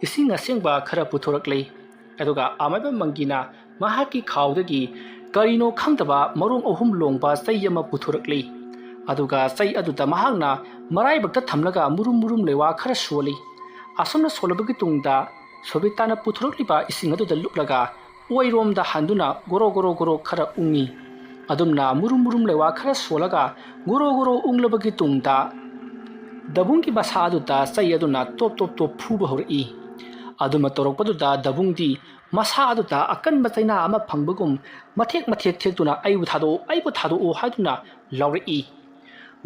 ꯏꯁꯤꯡ ꯑꯁꯦꯡꯕ ꯈꯔ ꯄꯨꯊꯣꯔꯛꯂꯦ꯫ ꯑꯗꯨꯒ ꯑꯃꯥꯏꯕ ꯃꯪꯒꯤꯅ ꯃꯍꯥꯛꯀꯤ ꯈꯥꯎꯗꯒꯤ ꯀꯔꯤꯅꯣ ꯈꯪꯗꯕ ꯃꯔꯣꯡ ꯑꯍꯨꯝ ꯂꯣꯡꯕ ꯆꯩ ꯑꯃ ꯄꯨꯊꯣꯔꯛꯂꯤ꯫ ꯑꯗꯨꯒ ꯆꯩ ꯑꯗꯨꯗ ꯃꯍꯥꯛꯅ ꯃꯔꯥꯏꯕꯛꯇ ꯊꯝꯂꯒ ꯃꯨꯔꯨꯝ ꯃꯨꯔꯨꯝ ꯂꯩꯋꯥ ꯈꯔ ꯁꯣꯜꯂꯤ꯫ ꯑꯁꯨꯝꯅ ꯁꯣꯜꯂꯕꯒꯤ ꯇꯨꯡꯗ ꯁꯣꯕꯤꯇꯥꯅ ꯄꯨꯊꯣꯔꯛꯂꯤꯕ ꯏꯁꯤꯡ ꯑꯗꯨꯗ ꯂꯨꯞꯂꯒ ꯑꯣꯏꯔꯣꯝꯗ ꯍꯟꯗꯨꯅ ꯒꯣꯔꯣ ꯒꯣꯔꯣ ꯒꯣꯔꯣ ꯈꯔ ꯎꯪꯉꯤ꯫ ꯑꯗꯨꯝꯅ ꯃꯨꯔꯨꯝ ꯃꯨꯔꯨꯝ ꯂꯩꯋꯥ ꯈꯔ ꯁꯣꯜꯂꯒ ꯒꯣꯔꯣ ꯒꯣꯔꯣ ꯎꯪꯂꯕꯒꯤ ꯇꯨꯡꯗ ꯗꯕꯨꯡꯒꯤ ꯃꯁꯥ ꯑꯗꯨꯗ ꯆꯩ ꯑꯗꯨꯅ ꯇꯣꯞ ꯇꯣꯞ ꯇꯣꯞ ꯐꯨꯕ ꯍꯧꯔꯛꯏ꯫ ꯑꯗꯨꯃ ꯇꯧꯔꯛꯄꯗꯨꯗ ꯗꯕꯨꯡꯗꯤ ꯃꯁꯥ ꯑꯗꯨꯗ ꯑꯀꯟꯕ ꯆꯩꯅꯥ ꯑꯃ ꯐꯪꯕꯒꯨꯝ ꯃꯊꯦꯛ ꯃꯊꯦꯛ ꯊꯦꯛꯇꯨꯅ "ꯑꯩꯕꯨ ꯊꯥꯗꯣꯛꯎ, ꯑꯩꯕꯨ ꯊꯥꯗꯣꯛꯎ" ꯍꯥꯏꯗꯨꯅ ꯂꯥꯎꯔꯛꯏ꯫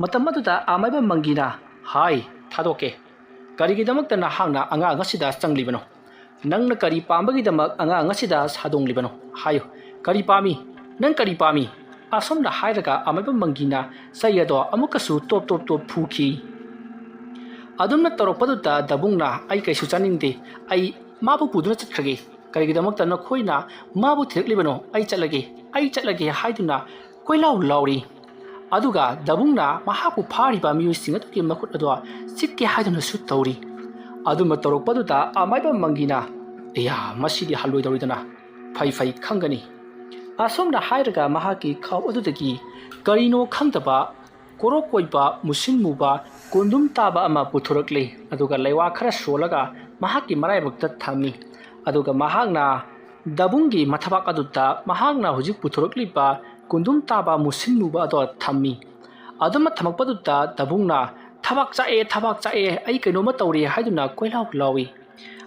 ꯃꯇꯝ ꯑꯗꯨꯗ ꯑꯃꯥꯏꯕ ꯃꯪꯒꯤꯅ, "ꯍꯥꯏ, ꯊꯥꯗꯣꯛꯀꯦ꯫ ꯀꯔꯤꯒꯤꯗꯃꯛꯇ ꯅꯍꯥꯛꯅ ꯑꯉꯥꯡ ꯑꯁꯤꯗ ꯆꯪꯂꯤꯕꯅꯣ? ꯅꯪꯅ ꯀꯔꯤ ꯄꯥꯝꯕꯒꯤꯗꯃꯛ ꯑꯉꯥꯡ ꯑꯁꯤꯗ ꯁꯥꯗꯣꯡꯂꯤꯕꯅꯣ? ꯍꯥꯏꯌꯨ, ꯀꯔꯤ ꯄꯥꯝꯃꯤ? ꯅꯪ ꯀꯔꯤ ꯄꯥꯝꯃꯤ?" ꯑꯁꯨꯝꯅ ꯍꯥꯏꯔꯒ ꯑꯃꯥꯏꯕ ꯃꯪꯒꯤꯅ ꯆꯩ ꯑꯗꯣ ꯑꯃꯨꯛꯀꯁꯨ ꯇꯣꯞ ꯇꯣꯞ ꯇꯣꯞ ꯐꯨꯈꯤ꯫ ꯑꯗꯨꯝꯅ ꯇꯧꯔꯛꯄꯗꯨꯗ ꯗꯕꯨꯡꯅ, "ꯑꯩ ꯀꯩꯁꯨ ꯆꯥꯅꯤꯡꯗꯦ, ꯑꯩ ꯃꯥꯕꯨ ꯄꯨꯗꯨꯅ ꯆꯠꯈ꯭ꯔꯒꯦ꯫ ꯀꯔꯤꯒꯤꯗꯃꯛꯇ ꯅꯈꯣꯏꯅ ꯃꯥꯕꯨ ꯊꯤꯔꯛꯂꯤꯕꯅꯣ? ꯑꯩ ꯆꯠꯂꯒꯦ, ꯑꯩ ꯆꯠꯂꯒꯦ" ꯍꯥꯏꯗꯨꯅ ꯀꯣꯏꯂꯥꯎ ꯂꯥꯎꯔꯤ꯫ ꯑꯗꯨꯒ ꯗꯕꯨꯡꯅ ꯃꯍꯥꯛꯄꯨ ꯐꯥꯔꯤꯕ ꯃꯤꯑꯣꯏꯁꯤꯡ ꯑꯗꯨꯒꯤ ꯃꯈꯨꯠ ꯑꯗꯣ ꯆꯤꯛꯀꯦ ꯍꯥꯏꯗꯨꯅꯁꯨ ꯇꯧꯔꯤ꯫ ꯑꯗꯨꯝꯅ ꯇꯧꯔꯛꯄꯗꯨꯗ ꯑꯃꯥꯏꯕ ꯃꯪꯒꯤꯅ, "ꯑꯌꯥ, ꯃꯁꯤꯗꯤ ꯍꯜꯂꯣꯏꯗꯧꯔꯤꯗꯅ, ꯐꯩ ꯐꯩ, ꯈꯪꯒꯅꯤ"꯫ ꯑꯁꯨꯝꯅ ꯍꯥꯏꯔꯒ ꯃꯍꯥꯛꯀꯤ ꯈꯥꯎ ꯑꯗꯨꯗꯒꯤ ꯀꯔꯤꯅꯣ ꯈꯪꯗꯕ ꯀꯣꯔꯣꯛ ꯀꯣꯏꯕ, ꯃꯨꯁꯤꯟ ꯃꯨꯕ, ꯀꯣꯟꯗꯨꯝ ꯇꯥꯕ ꯑꯃ ꯄꯨꯊꯣꯔꯛꯂꯤ꯫ ꯑꯗꯨꯒ ꯂꯩꯋꯥ ꯈꯔ ꯁꯣꯜꯂꯒ ꯃꯍꯥꯛꯀꯤ ꯃꯔꯥꯏꯕꯛꯇ ꯊꯝꯃꯤ꯫ ꯑꯗꯨꯒ ꯃꯍꯥꯛꯅ ꯗꯕꯨꯡꯒꯤ ꯃꯊꯕꯥꯛ ꯑꯗꯨꯗ ꯃꯍꯥꯛꯅ ꯍꯧꯖꯤꯛ ꯄꯨꯊꯣꯔꯛꯂꯤꯕ ꯀꯣꯟꯗꯨꯝ ꯇꯥꯕ, ꯃꯨꯁꯤꯟ ꯃꯨꯕ ꯑꯗꯣ ꯊꯝꯃꯤ꯫ ꯑꯗꯨꯃ ꯊꯝꯃꯛꯄꯗꯨꯗ ꯗꯕꯨꯡꯅ, "ꯊꯕꯥꯛ ꯆꯥꯛꯑꯦ, ꯊꯕꯥꯛ ꯆꯥꯛꯑꯦ, ꯑꯩ ꯀꯩꯅꯣꯝꯃ ꯇꯧꯔꯦ" ꯍꯥꯏꯗꯨꯅ ꯀꯣꯏꯂꯥꯎ ꯂꯥꯎꯏ꯫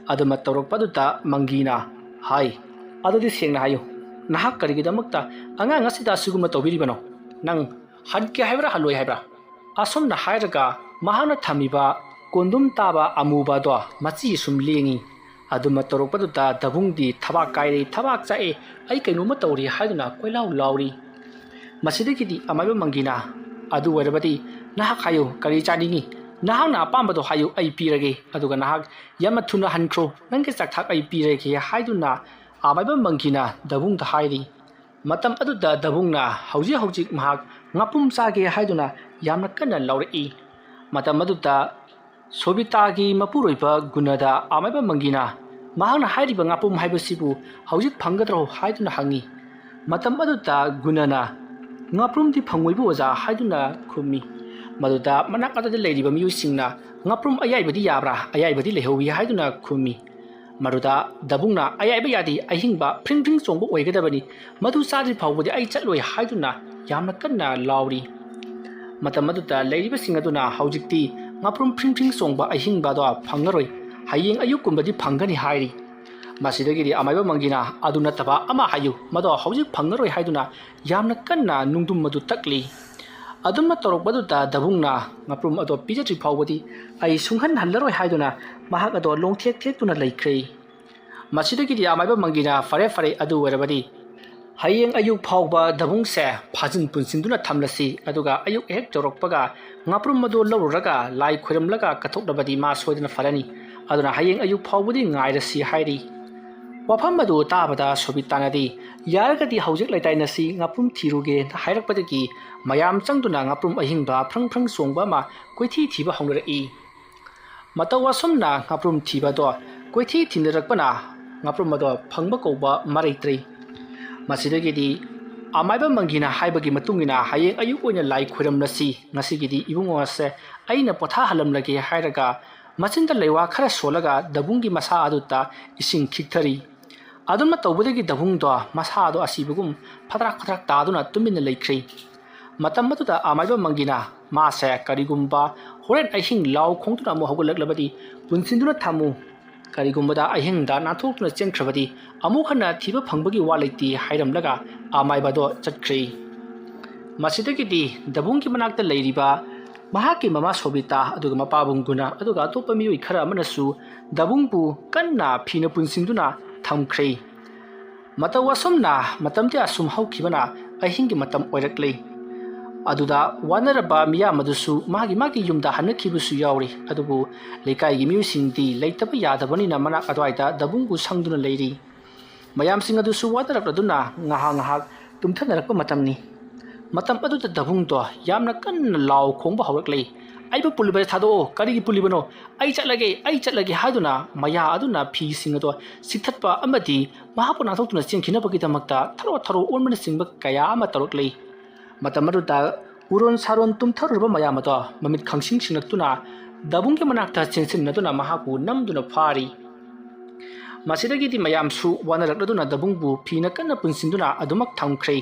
ꯑꯗꯨꯃ ꯇꯧꯔꯛꯄꯗꯨꯗ ꯃꯪꯒꯤꯅ, "ꯍꯥꯏ, ꯑꯗꯨꯗꯤ ꯁꯦꯡꯅ ꯍꯥꯏꯌꯨ, "ꯅꯍꯥꯛ ꯀꯔꯤꯒꯤꯗꯃꯛꯇ ꯑꯉꯥꯡ ꯑꯁꯤꯗ ꯑꯁꯤꯒꯨꯝꯅ ꯇꯧꯕꯤꯔꯤꯕꯅꯣ? ꯅꯪ ꯍꯟꯒꯦ ꯍꯥꯏꯕ꯭ꯔꯥ, ꯍꯜꯂꯣꯏ ꯍꯥꯏꯕ꯭ꯔꯥ?" ꯑꯁꯨꯝꯅ ꯍꯥꯏꯔꯒ ꯃꯍꯥꯛꯅ ꯊꯝꯃꯤꯕ ꯀꯣꯟꯗꯨꯝ ꯇꯥꯕ ꯑꯃꯨꯕ ꯑꯗꯣ ꯃꯆꯤ ꯁꯨꯝ ꯂꯦꯡꯉꯤ꯫ ꯑꯗꯨꯃ ꯇꯧꯔꯛꯄꯗꯨꯗ ꯗꯕꯨꯡꯗꯤ ꯊꯕꯥꯛ ꯀꯥꯏꯔꯦ, ꯊꯕꯥꯛ ꯆꯥꯛꯑꯦ, "ꯑꯩ ꯀꯩꯅꯣꯝꯃ ꯇꯧꯔꯦ" ꯍꯥꯏꯗꯨꯅ ꯀꯣꯏꯂꯥꯎ ꯂꯥꯎꯔꯤ꯫ ꯃꯁꯤꯗꯒꯤꯗꯤ ꯑꯃꯥꯏꯕ ꯃꯪꯒꯤꯅ, "ꯑꯗꯨ ꯑꯣꯏꯔꯕꯗꯤ ꯅꯍꯥꯛ ꯍꯥꯏꯌꯨ, ꯀꯔꯤ ꯆꯥꯅꯤꯡꯉꯤ? ꯅꯍꯥꯛꯅ ꯑꯄꯥꯝꯕꯗꯣ ꯍꯥꯏꯌꯨ, ꯑꯩ ꯄꯤꯔꯒꯦ, ꯑꯗꯨꯒ ꯅꯍꯥꯛ ꯌꯥꯝꯅ ꯊꯨꯅ ꯍꯟꯈ꯭ꯔꯣ, ꯅꯪꯒꯤ ꯆꯥꯛꯊꯥꯛ ꯑꯩ ꯄꯤꯔꯒꯦ" ꯍꯥꯏꯗꯨꯅ ꯑꯃꯥꯏꯕ ꯃꯪꯒꯤꯅ ꯗꯕꯨꯡꯗ ꯍꯥꯏꯔꯤ꯫ ꯃꯇꯝ ꯑꯗꯨꯗ ꯗꯕꯨꯡꯅ ꯍꯧꯖꯤꯛ ꯍꯧꯖꯤꯛ ꯃꯍꯥꯛ ꯉꯥꯄ꯭ꯔꯨꯝ ꯆꯥꯒꯦ ꯍꯥꯏꯗꯨꯅ ꯌꯥꯝꯅ ꯀꯟꯅ ꯂꯥꯎꯔꯛꯏ꯫ ꯃꯇꯝ ꯑꯗꯨꯗ ꯁꯣꯕꯤꯇꯥꯒꯤ ꯃꯄꯨꯔꯣꯏꯕ ꯒꯨꯅꯗ ꯑꯃꯥꯏꯕ ꯃꯪꯒꯤꯅ ꯃꯍꯥꯛꯅ ꯍꯥꯏꯔꯤꯕ ꯉꯥꯄ꯭ꯔꯨꯝ ꯍꯥꯏꯕꯁꯤꯕꯨ ꯍꯧꯖꯤꯛ ꯐꯪꯒꯗ꯭ꯔꯣ ꯍꯥꯏꯗꯨꯅ ꯍꯪꯉꯤ꯫ ꯃꯇꯝ ꯑꯗꯨꯗ ꯒꯨꯅꯅ, "ꯉꯥꯄ꯭ꯔꯨꯝꯗꯤ ꯐꯪꯉꯣꯏꯕꯨ ꯑꯣꯖꯥ" ꯍꯥꯏꯗꯨꯅ ꯈꯨꯝꯃꯤ꯫ ꯃꯗꯨꯗ ꯃꯅꯥꯛ ꯑꯗꯨꯗ ꯂꯩꯔꯤꯕ ꯃꯤꯑꯣꯏꯁꯤꯡꯅ, "ꯉꯥꯄ꯭ꯔꯨꯝ ꯑꯌꯥꯏꯕꯗꯤ ꯌꯥꯕ꯭ꯔꯥ? ꯑꯌꯥꯏꯕꯗꯤ ꯂꯩꯍꯧꯋꯤ" ꯍꯥꯏꯗꯨꯅ ꯈꯨꯝꯃꯤ꯫ ꯃꯗꯨꯗ ꯗꯕꯨꯡꯅ, "ꯑꯌꯥꯏꯕ ꯌꯥꯗꯦ, ꯑꯍꯤꯡꯕ ꯐ꯭ꯔꯤꯡ ꯐ꯭ꯔꯤꯡ ꯆꯣꯡꯕ ꯑꯣꯏꯒꯗꯕꯅꯤ, ꯃꯗꯨ ꯆꯥꯗ꯭ꯔꯤ ꯐꯥꯎꯕꯗꯤ ꯑꯩ ꯆꯠꯂꯣꯏ" ꯍꯥꯏꯗꯨꯅ ꯌꯥꯝꯅ ꯀꯟꯅ ꯂꯥꯎꯔꯤ꯫ ꯃꯇꯝ ꯑꯗꯨꯗ ꯂꯩꯔꯤꯕꯁꯤꯡ ꯑꯗꯨꯅ, "ꯍꯧꯖꯤꯛꯇꯤ ꯉꯥꯄ꯭ꯔꯨꯝ ꯐ꯭ꯔꯤꯡ ꯐ꯭ꯔꯤꯡ ꯆꯣꯡꯕ ꯑꯍꯤꯡꯕꯗꯣ ꯐꯪꯉꯔꯣꯏ, ꯍꯌꯦꯡ ꯑꯌꯨꯛꯀꯨꯝꯕꯗꯤ ꯐꯪꯒꯅꯤ" ꯍꯥꯏꯔꯤ꯫ ꯃꯁꯤꯗꯒꯤꯗꯤ ꯑꯃꯥꯏꯕ ꯃꯪꯒꯤꯅ, "ꯑꯗꯨ ꯅꯠꯇꯕ ꯑꯃ ꯍꯥꯏꯌꯨ, ꯃꯗꯣ ꯍꯧꯖꯤꯛ ꯐꯪꯉꯔꯣꯏ" ꯍꯥꯏꯗꯨꯅ ꯌꯥꯝꯅ ꯀꯟꯅ ꯅꯨꯡꯗꯨꯝ ꯑꯗꯨ ꯇꯛꯂꯤ꯫ ꯑꯗꯨꯝꯅ ꯇꯧꯔꯛꯄꯗꯨꯗ ꯗꯕꯨꯡꯅ ꯉꯥꯄ꯭ꯔꯨꯝ ꯑꯗꯣ ꯄꯤꯖꯗ꯭ꯔꯤ ꯐꯥꯎꯕꯗꯤ ꯑꯩ ꯁꯨꯡꯍꯟ ꯍꯜꯂꯔꯣꯏ ꯍꯥꯏꯗꯨꯅ ꯃꯍꯥꯛ ꯑꯗꯣ ꯂꯣꯡꯊꯦꯛ ꯊꯦꯛꯇꯨꯅ ꯂꯩꯈ꯭ꯔꯦ꯫ ꯃꯁꯤꯗꯒꯤꯗꯤ ꯑꯃꯥꯏꯕ ꯃꯪꯒꯤꯅ, "ꯐꯔꯦ ꯐꯔꯦ, ꯑꯗꯨ ꯑꯣꯏꯔꯕꯗꯤ ꯍꯌꯦꯡ ꯑꯌꯨꯛ ꯐꯥꯎꯕ ꯗꯕꯨꯡꯁꯦ ꯐꯥꯖꯤꯟ ꯄꯨꯟꯁꯤꯟꯗꯨꯅ ꯊꯝꯂꯁꯤ, ꯑꯗꯨꯒ ꯑꯌꯨꯛ ꯍꯦꯛ ꯌꯧꯔꯛꯄꯒ ꯉꯥꯄ꯭ꯔꯨꯝ ꯑꯗꯨ ꯂꯧꯔꯨꯔꯒ ꯂꯥꯏ ꯈꯣꯏꯔꯝꯂꯒ ꯀꯠꯊꯣꯛꯂꯕꯗꯤ ꯃꯥ ꯁꯣꯏꯗꯅ ꯐꯔꯅꯤ꯫ ꯑꯗꯨꯅ ꯍꯌꯦꯡ ꯑꯌꯨꯛ ꯐꯥꯎꯕꯗꯤ ꯉꯥꯏꯔꯁꯤ" ꯍꯥꯏꯔꯤ꯫ ꯋꯥꯐꯝ ꯑꯗꯨ ꯇꯥꯕꯗ ꯁꯣꯕꯤꯇꯥꯅꯗꯤ, "ꯌꯥꯔꯒꯗꯤ ꯍꯧꯖꯤꯛ ꯂꯩꯇꯥꯏꯅꯁꯤ, ꯉꯥꯄ꯭ꯔꯨꯝ ꯊꯤꯔꯨꯒꯦ" ꯍꯥꯏꯔꯛꯄꯗꯒꯤ ꯃꯌꯥꯝ ꯆꯪꯗꯨꯅ ꯉꯥꯄ꯭ꯔꯨꯝ ꯑꯍꯤꯡꯕ ꯐ꯭ꯔꯪ ꯐ꯭ꯔꯪ ꯆꯣꯡꯕ ꯑꯃ ꯀꯣꯏꯊꯤ ꯊꯤꯕ ꯍꯧꯅꯔꯛꯏ꯫ ꯃꯇꯧ ꯑꯁꯨꯝꯅ ꯉꯥꯄ꯭ꯔꯨꯝ ꯊꯤꯕꯗꯣ ꯀꯣꯏꯊꯤ ꯊꯤꯅꯔꯛꯄꯅ ꯉꯥꯄ꯭ꯔꯨꯝ ꯑꯗꯣ ꯐꯪꯕ ꯀꯧꯕ ꯃꯔꯩꯇ꯭ꯔꯤ꯫ ꯃꯁꯤꯗꯒꯤꯗꯤ ꯑꯃꯥꯏꯕ ꯃꯪꯒꯤꯅ ꯍꯥꯏꯕꯒꯤ ꯃꯇꯨꯡ ꯏꯟꯅ ꯍꯌꯦꯡ ꯑꯌꯨꯛ ꯑꯣꯏꯅ ꯂꯥꯏ ꯈꯣꯏꯔꯝꯂꯁꯤ, ꯉꯁꯤꯒꯤꯗꯤ ꯏꯕꯨꯡꯉꯣ ꯑꯁꯦ ꯑꯩꯅ ꯄꯣꯊꯥꯍꯜꯂꯝꯂꯒꯦ ꯍꯥꯏꯔꯒ ꯃꯆꯤꯟꯗ ꯂꯩꯋꯥ ꯈꯔ ꯁꯣꯜꯂꯒ ꯗꯕꯨꯡꯒꯤ ꯃꯁꯥ ꯑꯗꯨꯗ ꯏꯁꯤꯡ ꯈꯤꯛꯊꯔꯤ꯫ ꯑꯗꯨꯝꯅ ꯇꯧꯕꯗꯒꯤ ꯗꯕꯨꯡꯗꯣ ꯃꯁꯥꯗꯣ ꯑꯁꯤꯕꯒꯨꯝ ꯐꯗ꯭ꯔꯥꯛ ꯐꯗ꯭ꯔꯥꯛ ꯇꯥꯗꯨꯅ ꯇꯨꯃꯤꯟꯅ ꯂꯩꯈ꯭ꯔꯦ꯫ ꯃꯇꯝ ꯑꯗꯨꯗ ꯑꯃꯥꯏꯕ ꯃꯪꯒꯤꯅ ꯃꯥꯁꯦ ꯀꯔꯤꯒꯨꯝꯕ ꯍꯣꯔꯦꯟ ꯑꯍꯤꯡ ꯂꯥꯎ ꯈꯣꯡꯗꯨꯅ ꯑꯃꯨꯛ ꯍꯧꯒꯠꯂꯛꯂꯕꯗꯤ ꯄꯨꯟꯁꯤꯟꯗꯨꯅ ꯊꯝꯃꯨ, ꯀꯔꯤꯒꯨꯝꯕꯗ ꯑꯍꯤꯡꯗ ꯅꯥꯟꯊꯣꯛꯇꯨꯅ ꯆꯦꯟꯈ꯭ꯔꯕꯗꯤ ꯑꯃꯨꯛ ꯍꯟꯅ ꯊꯤꯕ ꯐꯪꯕꯒꯤ ꯋꯥ ꯂꯩꯇꯦ ꯍꯥꯏꯔꯝꯂꯒ ꯑꯃꯥꯏꯕꯗꯣ ꯆꯠꯈ꯭ꯔꯦ꯫ ꯃꯁꯤꯗꯒꯤꯗꯤ ꯗꯕꯨꯡꯒꯤ ꯃꯅꯥꯛꯇ ꯂꯩꯔꯤꯕ ꯃꯍꯥꯛꯀꯤ ꯃꯃꯥ ꯁꯣꯕꯤꯇꯥ, ꯑꯗꯨꯒ ꯃꯄꯥꯕꯨꯡ ꯒꯨꯅ, ꯑꯗꯨꯒ ꯑꯇꯣꯞꯄ ꯃꯤꯑꯣꯏ ꯈꯔ ꯑꯃꯅꯁꯨ ꯗꯕꯨꯡꯕꯨ ꯀꯟꯅ ꯐꯤꯅ ꯄꯨꯟꯁꯤꯟꯗꯨꯅ ꯊꯝꯈ꯭ꯔꯦ꯫ ꯃꯇꯧ ꯑꯁꯨꯝꯅ ꯃꯇꯝꯗꯤ ꯑꯁꯨꯝ ꯍꯧꯈꯤꯕꯅ ꯑꯍꯤꯡꯒꯤ ꯃꯇꯝ ꯑꯣꯏꯔꯛꯂꯦ꯫ ꯑꯗꯨꯗ ꯋꯥꯅꯔꯕ ꯃꯤꯌꯥꯝ ꯑꯗꯨꯁꯨ ꯃꯥꯒꯤ ꯃꯥꯒꯤ ꯌꯨꯝꯗ ꯍꯟꯅꯈꯤꯕꯁꯨ ꯌꯥꯎꯔꯤ꯫ ꯑꯗꯨꯕꯨ ꯂꯩꯀꯥꯏꯒꯤ ꯃꯤꯑꯣꯏꯁꯤꯡꯗꯤ ꯂꯩꯇꯕ ꯌꯥꯗꯕꯅꯤꯅ ꯃꯅꯥꯛ ꯑꯗꯨꯋꯥꯏꯗ ꯗꯕꯨꯡꯕꯨ ꯁꯪꯗꯨꯅ ꯂꯩꯔꯤ꯫ ꯃꯌꯥꯝꯁꯤꯡ ꯑꯗꯨꯁꯨ ꯋꯥꯅꯔꯛꯂꯗꯨꯅ ꯉꯥꯏꯍꯥꯛ ꯉꯥꯏꯍꯥꯛ ꯇꯨꯝꯊꯅꯔꯛꯄ ꯃꯇꯝꯅꯤ꯫ ꯃꯇꯝ ꯑꯗꯨꯗ ꯗꯕꯨꯡꯗꯣ ꯌꯥꯝꯅ ꯀꯟꯅ ꯂꯥꯎ ꯈꯣꯡꯕ ꯍꯧꯔꯛꯂꯦ꯫ "ꯑꯩꯕꯨ ꯄꯨꯜꯂꯤꯕꯁꯦ ꯊꯥꯗꯣꯛꯑꯣ, ꯀꯔꯤꯒꯤ ꯄꯨꯜꯂꯤꯕꯅꯣ? ꯑꯩ ꯆꯠꯂꯒꯦ, ꯑꯩ ꯆꯠꯂꯒꯦ" ꯍꯥꯏꯗꯨꯅ ꯃꯌꯥ ꯑꯗꯨꯅ ꯐꯤꯁꯤꯡ ꯑꯗꯣ ꯆꯤꯛꯊꯠꯄ ꯑꯃꯗꯤ ꯃꯍꯥꯛꯄꯨ ꯅꯥꯟꯊꯣꯛꯇꯨꯅ ꯆꯦꯟꯈꯤꯅꯕꯒꯤꯗꯃꯛꯇ ꯊꯔꯣ ꯊꯔꯣ ꯑꯣꯟꯕꯅꯆꯤꯡꯕ ꯀꯌꯥ ꯑꯃ ꯇꯧꯔꯛꯂꯤ꯫ ꯃꯇꯝ ꯑꯗꯨꯗ ꯎꯔꯣꯟ ꯁꯥꯔꯣꯟ ꯇꯨꯝꯊꯔꯨꯔꯕ ꯃꯌꯥꯝ ꯑꯗꯣ ꯃꯃꯤꯠ ꯈꯪꯁꯤꯡ ꯁꯤꯡꯂꯛꯇꯨꯅ ꯗꯕꯨꯡꯒꯤ ꯃꯅꯥꯛꯇ ꯆꯦꯟꯁꯤꯟꯅꯗꯨꯅ ꯃꯍꯥꯛꯄꯨ ꯅꯝꯗꯨꯅ ꯐꯥꯔꯤ꯫ ꯃꯁꯤꯗꯒꯤꯗꯤ ꯃꯌꯥꯝꯁꯨ ꯋꯥꯅꯔꯛꯂꯗꯨꯅ ꯗꯕꯨꯡꯕꯨ ꯐꯤꯅ ꯀꯟꯅ ꯄꯨꯟꯁꯤꯟꯗꯨꯅ ꯑꯗꯨꯃꯛ ꯊꯝꯈ꯭ꯔꯦ꯫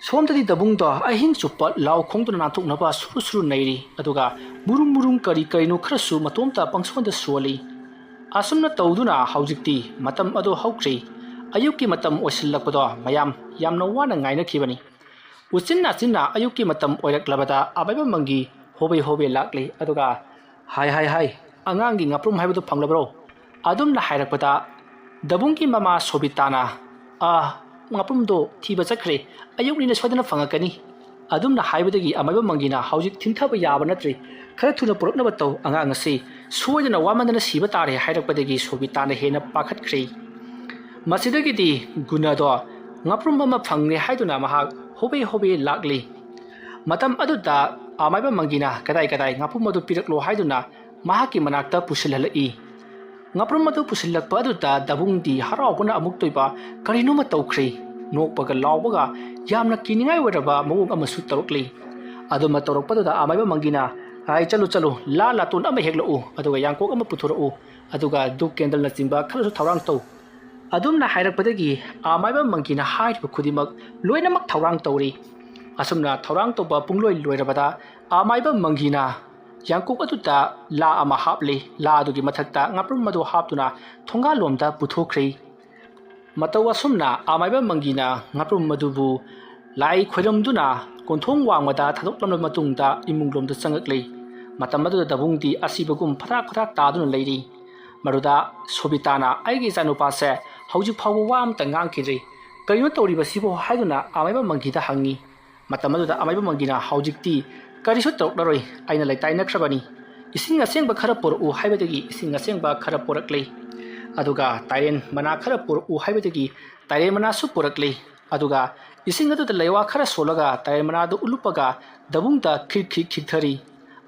ꯁꯣꯝꯗꯗꯤ ꯗꯕꯨꯡꯗꯣ ꯑꯍꯤꯡ ꯆꯨꯞꯄ ꯂꯥꯎ ꯈꯣꯡꯗꯨꯅ ꯅꯥꯟꯊꯣꯛꯅꯕ ꯁꯨꯔꯨ ꯁꯨꯔꯨ ꯅꯩꯔꯤ, ꯑꯗꯨꯒ ꯃꯨꯔꯨꯝ ꯃꯨꯔꯨꯝ ꯀꯔꯤ ꯀꯔꯤꯅꯣ ꯈꯔꯁꯨ ꯃꯇꯣꯝꯇ ꯄꯪꯁꯣꯟꯗ ꯁꯣꯜꯂꯤ꯫ ꯑꯁꯨꯝꯅ ꯇꯧꯗꯨꯅ ꯍꯧꯖꯤꯛꯇꯤ ꯃꯇꯝ ꯑꯗꯨ ꯍꯧꯈ꯭ꯔꯦ꯫ ꯑꯌꯨꯛꯀꯤ ꯃꯇꯝ ꯑꯣꯏꯁꯤꯜꯂꯛꯄꯗꯣ ꯃꯌꯥꯝ ꯌꯥꯝꯅ ꯋꯥꯅ ꯉꯥꯏꯅꯈꯤꯕꯅꯤ꯫ ꯎꯆꯤꯟ ꯅꯥꯆꯤꯟꯅ ꯑꯌꯨꯛꯀꯤ ꯃꯇꯝ ꯑꯣꯏꯔꯛꯂꯕꯗ ꯑꯃꯥꯏꯕ ꯃꯪꯒꯤ ꯍꯣꯕꯦ ꯍꯣꯕꯦ ꯂꯥꯛꯂꯤ, ꯑꯗꯨꯒ "ꯍꯥꯏ, ꯍꯥꯏ, ꯍꯥꯏ, ꯑꯉꯥꯡꯒꯤ ꯉꯥꯄ꯭ꯔꯨꯝ ꯍꯥꯏꯕꯗꯨ ꯐꯪꯂꯕ꯭ꯔꯣ?" ꯑꯗꯨꯝꯅ ꯍꯥꯏꯔꯛꯄꯗ ꯗꯕꯨꯡꯒꯤ ꯃꯃꯥ ꯁꯣꯕꯤꯇꯥꯅ, "ꯑꯥ, ꯉꯥꯄ꯭ꯔꯨꯝꯗꯣ ꯊꯤꯕ ꯆꯠꯈ꯭ꯔꯦ, ꯑꯌꯨꯛꯅꯤꯅ ꯁꯣꯏꯗꯅ ꯐꯪꯉꯛꯀꯅꯤ" ꯑꯗꯨꯝꯅ ꯍꯥꯏꯕꯗꯒꯤ ꯑꯃꯥꯏꯕ ꯃꯪꯒꯤꯅ "ꯍꯧꯖꯤꯛ ꯊꯤꯟꯊꯕ ꯌꯥꯕ ꯅꯠꯇ꯭ꯔꯦ, ꯈꯔ ꯊꯨꯅ ꯄꯨꯔꯛꯅꯕ ꯇꯧ, ꯑꯉꯥꯡ ꯑꯁꯤ ꯁꯣꯏꯗꯅ ꯋꯥꯃꯟꯗꯅ ꯁꯤꯕ ꯇꯥꯔꯦ" ꯍꯥꯏꯔꯛꯄꯗꯒꯤ ꯁꯣꯕꯤꯇꯥꯅ ꯍꯦꯟꯅ ꯄꯥꯈꯠꯈ꯭ꯔꯦ꯫ ꯃꯁꯤꯗꯒꯤꯗꯤ ꯒꯨꯅꯗꯣ ꯉꯥꯄ꯭ꯔꯨꯝ ꯑꯃ ꯐꯪꯂꯦ ꯍꯥꯏꯗꯨꯅ ꯃꯍꯥꯛ ꯍꯣꯕꯦ ꯍꯣꯕꯦ ꯂꯥꯛꯂꯤ꯫ ꯃꯇꯝ ꯑꯗꯨꯗ ꯑꯃꯥꯏꯕ ꯃꯪꯒꯤꯅ ꯀꯗꯥꯏ ꯀꯗꯥꯏ ꯉꯥꯄ꯭ꯔꯨꯝ ꯑꯗꯨ ꯄꯤꯔꯛꯂꯣ ꯍꯥꯏꯗꯨꯅ ꯃꯍꯥꯛꯀꯤ ꯃꯅꯥꯛꯇ ꯄꯨꯁꯤꯜꯍꯜꯂꯛꯏ꯫ ꯉꯥꯄ꯭ꯔꯨꯝ ꯑꯗꯨ ꯄꯨꯁꯤꯜꯂꯛꯄ ꯑꯗꯨꯗ ꯗꯕꯨꯡꯗꯤ ꯍꯔꯥꯎꯕꯅ ꯑꯃꯨꯛꯇꯣꯏꯕ ꯀꯔꯤꯅꯣꯃ ꯇꯧꯈ꯭ꯔꯦ꯫ ꯅꯣꯛꯄꯒ ꯂꯥꯎꯕꯒ ꯌꯥꯝꯅ ꯀꯤꯅꯤꯡꯉꯥꯏ ꯑꯣꯏꯔꯕ ꯃꯑꯣꯡ ꯑꯃꯁꯨ ꯇꯧꯔꯛꯂꯤ꯫ ꯑꯗꯨꯝꯅ ꯇꯧꯔꯛꯄꯗꯨꯗ ꯑꯃꯥꯏꯕ ꯃꯪꯒꯤꯅ, "ꯍꯥꯏ, ꯆꯠꯂꯨ, ꯆꯠꯂꯨ, ꯂꯥ ꯂꯥꯇꯣꯟ ꯑꯃ ꯍꯦꯛꯂꯛꯎ, ꯑꯗꯨꯒ ꯌꯥꯡꯀꯣꯛ ꯑꯃ ꯄꯨꯊꯣꯔꯛꯎ, ꯑꯗꯨꯒ ꯙꯨꯞ ꯀꯦꯟꯗꯜꯅꯆꯤꯡꯕ ꯈꯔꯁꯨ ꯊꯧꯔꯥꯡ ꯇꯧ" ꯑꯗꯨꯝꯅ ꯍꯥꯏꯔꯛꯄꯗꯒꯤ ꯑꯃꯥꯏꯕ ꯃꯪꯒꯤꯅ ꯍꯥꯏꯔꯤꯕ ꯈꯨꯗꯤꯡꯃꯛ ꯂꯣꯏꯅꯃꯛ ꯊꯧꯔꯥꯡ ꯇꯧꯔꯤ꯫ ꯑꯁꯨꯝꯅ ꯊꯧꯔꯥꯡ ꯇꯧꯕ ꯄꯨꯡꯂꯣꯏ ꯂꯣꯏꯔꯕꯗ ꯑꯃꯥꯏꯕ ꯃꯪꯒꯤꯅ ꯌꯥꯡꯀꯣꯛ ꯑꯗꯨꯗ ꯂꯥ ꯑꯃ ꯍꯥꯞꯂꯦ꯫ ꯂꯥ ꯑꯗꯨꯒꯤ ꯃꯊꯛꯇ ꯉꯥꯄ꯭ꯔꯨꯝ ꯑꯗꯨ ꯍꯥꯞꯇꯨꯅ ꯊꯣꯡꯒꯥꯜꯂꯣꯝꯗ ꯄꯨꯊꯣꯛꯈ꯭ꯔꯦ꯫ ꯃꯇꯧ ꯑꯁꯨꯝꯅ ꯑꯃꯥꯏꯕ ꯃꯪꯒꯤꯅ ꯉꯥꯄ꯭ꯔꯨꯝ ꯑꯗꯨꯕꯨ ꯂꯥꯏ ꯈꯣꯏꯔꯝꯗꯨꯅ ꯀꯣꯟꯊꯣꯡ ꯋꯥꯡꯃꯗ ꯊꯥꯗꯣꯛꯂꯝꯂꯕ ꯃꯇꯨꯡꯗ ꯏꯃꯨꯡꯂꯣꯝꯗ ꯆꯪꯉꯛꯂꯤ꯫ ꯃꯇꯝ ꯑꯗꯨꯗ ꯗꯥꯕꯨꯡꯗꯤ ꯑꯁꯤꯕꯒꯨꯝ ꯐꯊꯥꯛ ꯐꯊꯥꯛ ꯇꯥꯗꯨꯅ ꯂꯩꯔꯤ꯫ ꯃꯗꯨꯗ ꯁꯣꯕꯤꯇꯥꯅ, "ꯑꯩꯒꯤ ꯏꯆꯥꯅꯨꯄꯥꯁꯦ ꯍꯧꯖꯤꯛ ꯐꯥꯎꯕ ꯋꯥ ꯑꯃꯇ ꯉꯥꯡꯈꯤꯗ꯭ꯔꯤ꯫ ꯀꯔꯤꯅꯣ ꯇꯧꯔꯤꯕꯁꯤꯕꯣ?" ꯍꯥꯏꯗꯨꯅ ꯑꯃꯥꯏꯕ ꯃꯪꯒꯤꯗ ꯍꯪꯉꯤ꯫ ꯃꯇꯝ ꯑꯗꯨꯗ ꯑꯃꯥꯏꯕ ꯃꯪꯒꯤꯅ, "ꯍꯧꯖꯤꯛꯇꯤ ꯀꯔꯤꯁꯨ ꯇꯧꯔꯛꯂꯔꯣꯏ, ꯑꯩꯅ ꯂꯩꯇꯥꯏꯅꯈ꯭ꯔꯕꯅꯤ꯫ ꯏꯁꯤꯡ ꯑꯁꯦꯡꯕ ꯈꯔ ꯄꯨꯔꯛꯎ" ꯍꯥꯏꯕꯗꯒꯤ ꯏꯁꯤꯡ ꯑꯁꯦꯡꯕ ꯈꯔ ꯄꯨꯔꯛꯂꯦ꯫ ꯑꯗꯨꯒ "ꯇꯥꯏꯔꯦꯟ ꯃꯅꯥ ꯈꯔ ꯄꯨꯔꯛꯎ" ꯍꯥꯏꯕꯗꯒꯤ ꯇꯥꯏꯔꯦꯟ ꯃꯅꯥꯁꯨ ꯄꯨꯔꯛꯂꯦ꯫ ꯑꯗꯨꯒ ꯏꯁꯤꯡ ꯑꯗꯨꯗ ꯂꯩꯋꯥ ꯈꯔ ꯁꯣꯜꯂꯒ ꯇꯥꯏꯔꯦꯟ ꯃꯅꯥꯗꯨ ꯎꯠꯂꯨꯞꯄꯒ ꯗꯥꯕꯨꯡꯗ ꯈꯤꯛ ꯈꯤꯛ ꯈꯤꯛꯊꯔꯤ꯫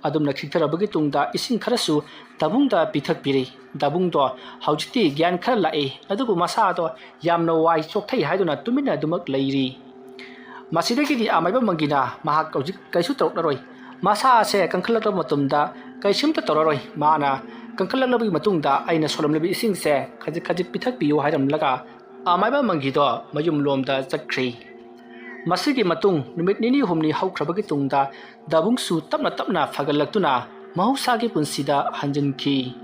ꯑꯗꯨꯝꯅ ꯈꯤꯛꯊꯔꯕꯒꯤ ꯇꯨꯡꯗ ꯏꯁꯤꯡ ꯈꯔꯁꯨ ꯗꯥꯕꯨꯡꯗ ꯄꯤꯊꯛꯄꯤꯔꯤ꯫ ꯗꯥꯕꯨꯡꯗꯣ ꯍꯧꯖꯤꯛꯇꯤ ꯒ꯭ꯌꯥꯟ ꯈꯔ ꯂꯥꯛꯏ, ꯑꯗꯨꯕꯨ ꯃꯁꯥꯗꯣ ꯌꯥꯝꯅ ꯋꯥꯏ ꯆꯣꯛꯊꯩ ꯍꯥꯏꯗꯨꯅ ꯇꯨꯃꯤꯟꯅ ꯑꯗꯨꯃꯛ ꯂꯩꯔꯤ꯫ ꯃꯁꯤꯗꯒꯤꯗꯤ ꯑꯃꯥꯏꯕ ꯃꯪꯒꯤꯅ ꯃꯍꯥꯛ ꯍꯧꯖꯤꯛ ꯀꯩꯁꯨ ꯇꯧꯔꯛꯂꯔꯣꯏ꯫ ꯃꯁꯥ ꯑꯁꯦ ꯀꯟꯈꯠꯂꯛꯂꯕ ꯃꯇꯝꯗ ꯀꯩꯁꯨꯝꯇ ꯇꯧꯔꯔꯣꯏ꯫ ꯃꯥꯅ ꯀꯟꯈꯠꯂꯛꯂꯕꯒꯤ ꯃꯇꯨꯡꯗ ꯑꯩꯅ ꯁꯣꯜꯂꯝꯂꯤꯕ ꯏꯁꯤꯡꯁꯦ ꯈꯖꯤꯛ ꯈꯖꯤꯛ ꯄꯤꯊꯛꯄꯤꯌꯨ ꯍꯥꯏꯔꯝꯂꯒ ꯑꯃꯥꯏꯕ ꯃꯪꯒꯤꯗꯣ ꯃꯌꯨꯝꯂꯣꯝꯗ ꯆꯠꯈ꯭ꯔꯤ꯫ ꯃꯁꯤꯒꯤ ꯃꯇꯨꯡ ꯅꯨꯃꯤꯠ ꯅꯤꯅꯤ ꯍꯨꯝꯅꯤ ꯍꯧꯈ꯭ꯔꯕꯒꯤ ꯇꯨꯡꯗ ꯗꯥꯕꯨꯡꯁꯨ ꯇꯞꯅ ꯇꯞꯅ ꯐꯒꯠꯂꯛꯇꯨꯅ ꯃꯍꯧꯁꯥꯒꯤ ꯄꯨꯟꯁꯤꯗ ꯍꯟꯖꯤꯟꯈꯤ꯫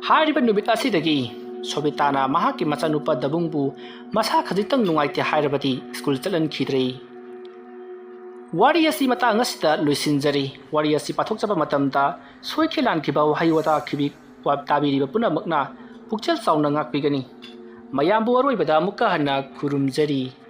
ꯍꯥꯏꯔꯤꯕ ꯅꯨꯃꯤꯠ ꯑꯁꯤꯗꯒꯤ ꯁꯣꯕꯤꯇꯥꯅ ꯃꯍꯥꯛꯀꯤ ꯃꯆꯥꯅꯨꯄꯥ ꯗꯥꯕꯨꯡꯕꯨ ꯃꯁꯥ ꯈꯖꯤꯛꯇꯪ ꯅꯨꯡꯉꯥꯏꯇꯦ ꯍꯥꯏꯔꯕꯗꯤ ꯁ꯭ꯀꯨꯜ ꯆꯠꯍꯟꯈꯤꯗ꯭ꯔꯦ꯫ ꯋꯥꯔꯤ ꯑꯁꯤ ꯃꯇꯥꯡ ꯑꯁꯤꯗ ꯂꯣꯏꯁꯤꯟꯖꯔꯤ꯫ ꯋꯥꯔꯤ ꯑꯁꯤ ꯄꯥꯊꯣꯛꯆꯕ ꯃꯇꯝꯗ ꯁꯣꯏꯈꯤ ꯂꯥꯟꯈꯤꯕ ꯋꯥꯍꯩ ꯋꯥꯇꯥ ꯈꯤꯕꯤ ꯇꯥꯕꯤꯔꯤꯕ ꯄꯨꯝꯅꯃꯛꯅ ꯄꯨꯛꯆꯦꯜ ꯆꯥꯎꯅ ꯉꯥꯛꯄꯤꯒꯅꯤ꯫ ꯃꯌꯥꯝꯕꯨ ꯑꯔꯣꯏꯕꯗ ꯑꯃꯨꯛꯀ ꯍꯟꯅ ꯈꯨꯔꯨꯝꯖꯔꯤ꯫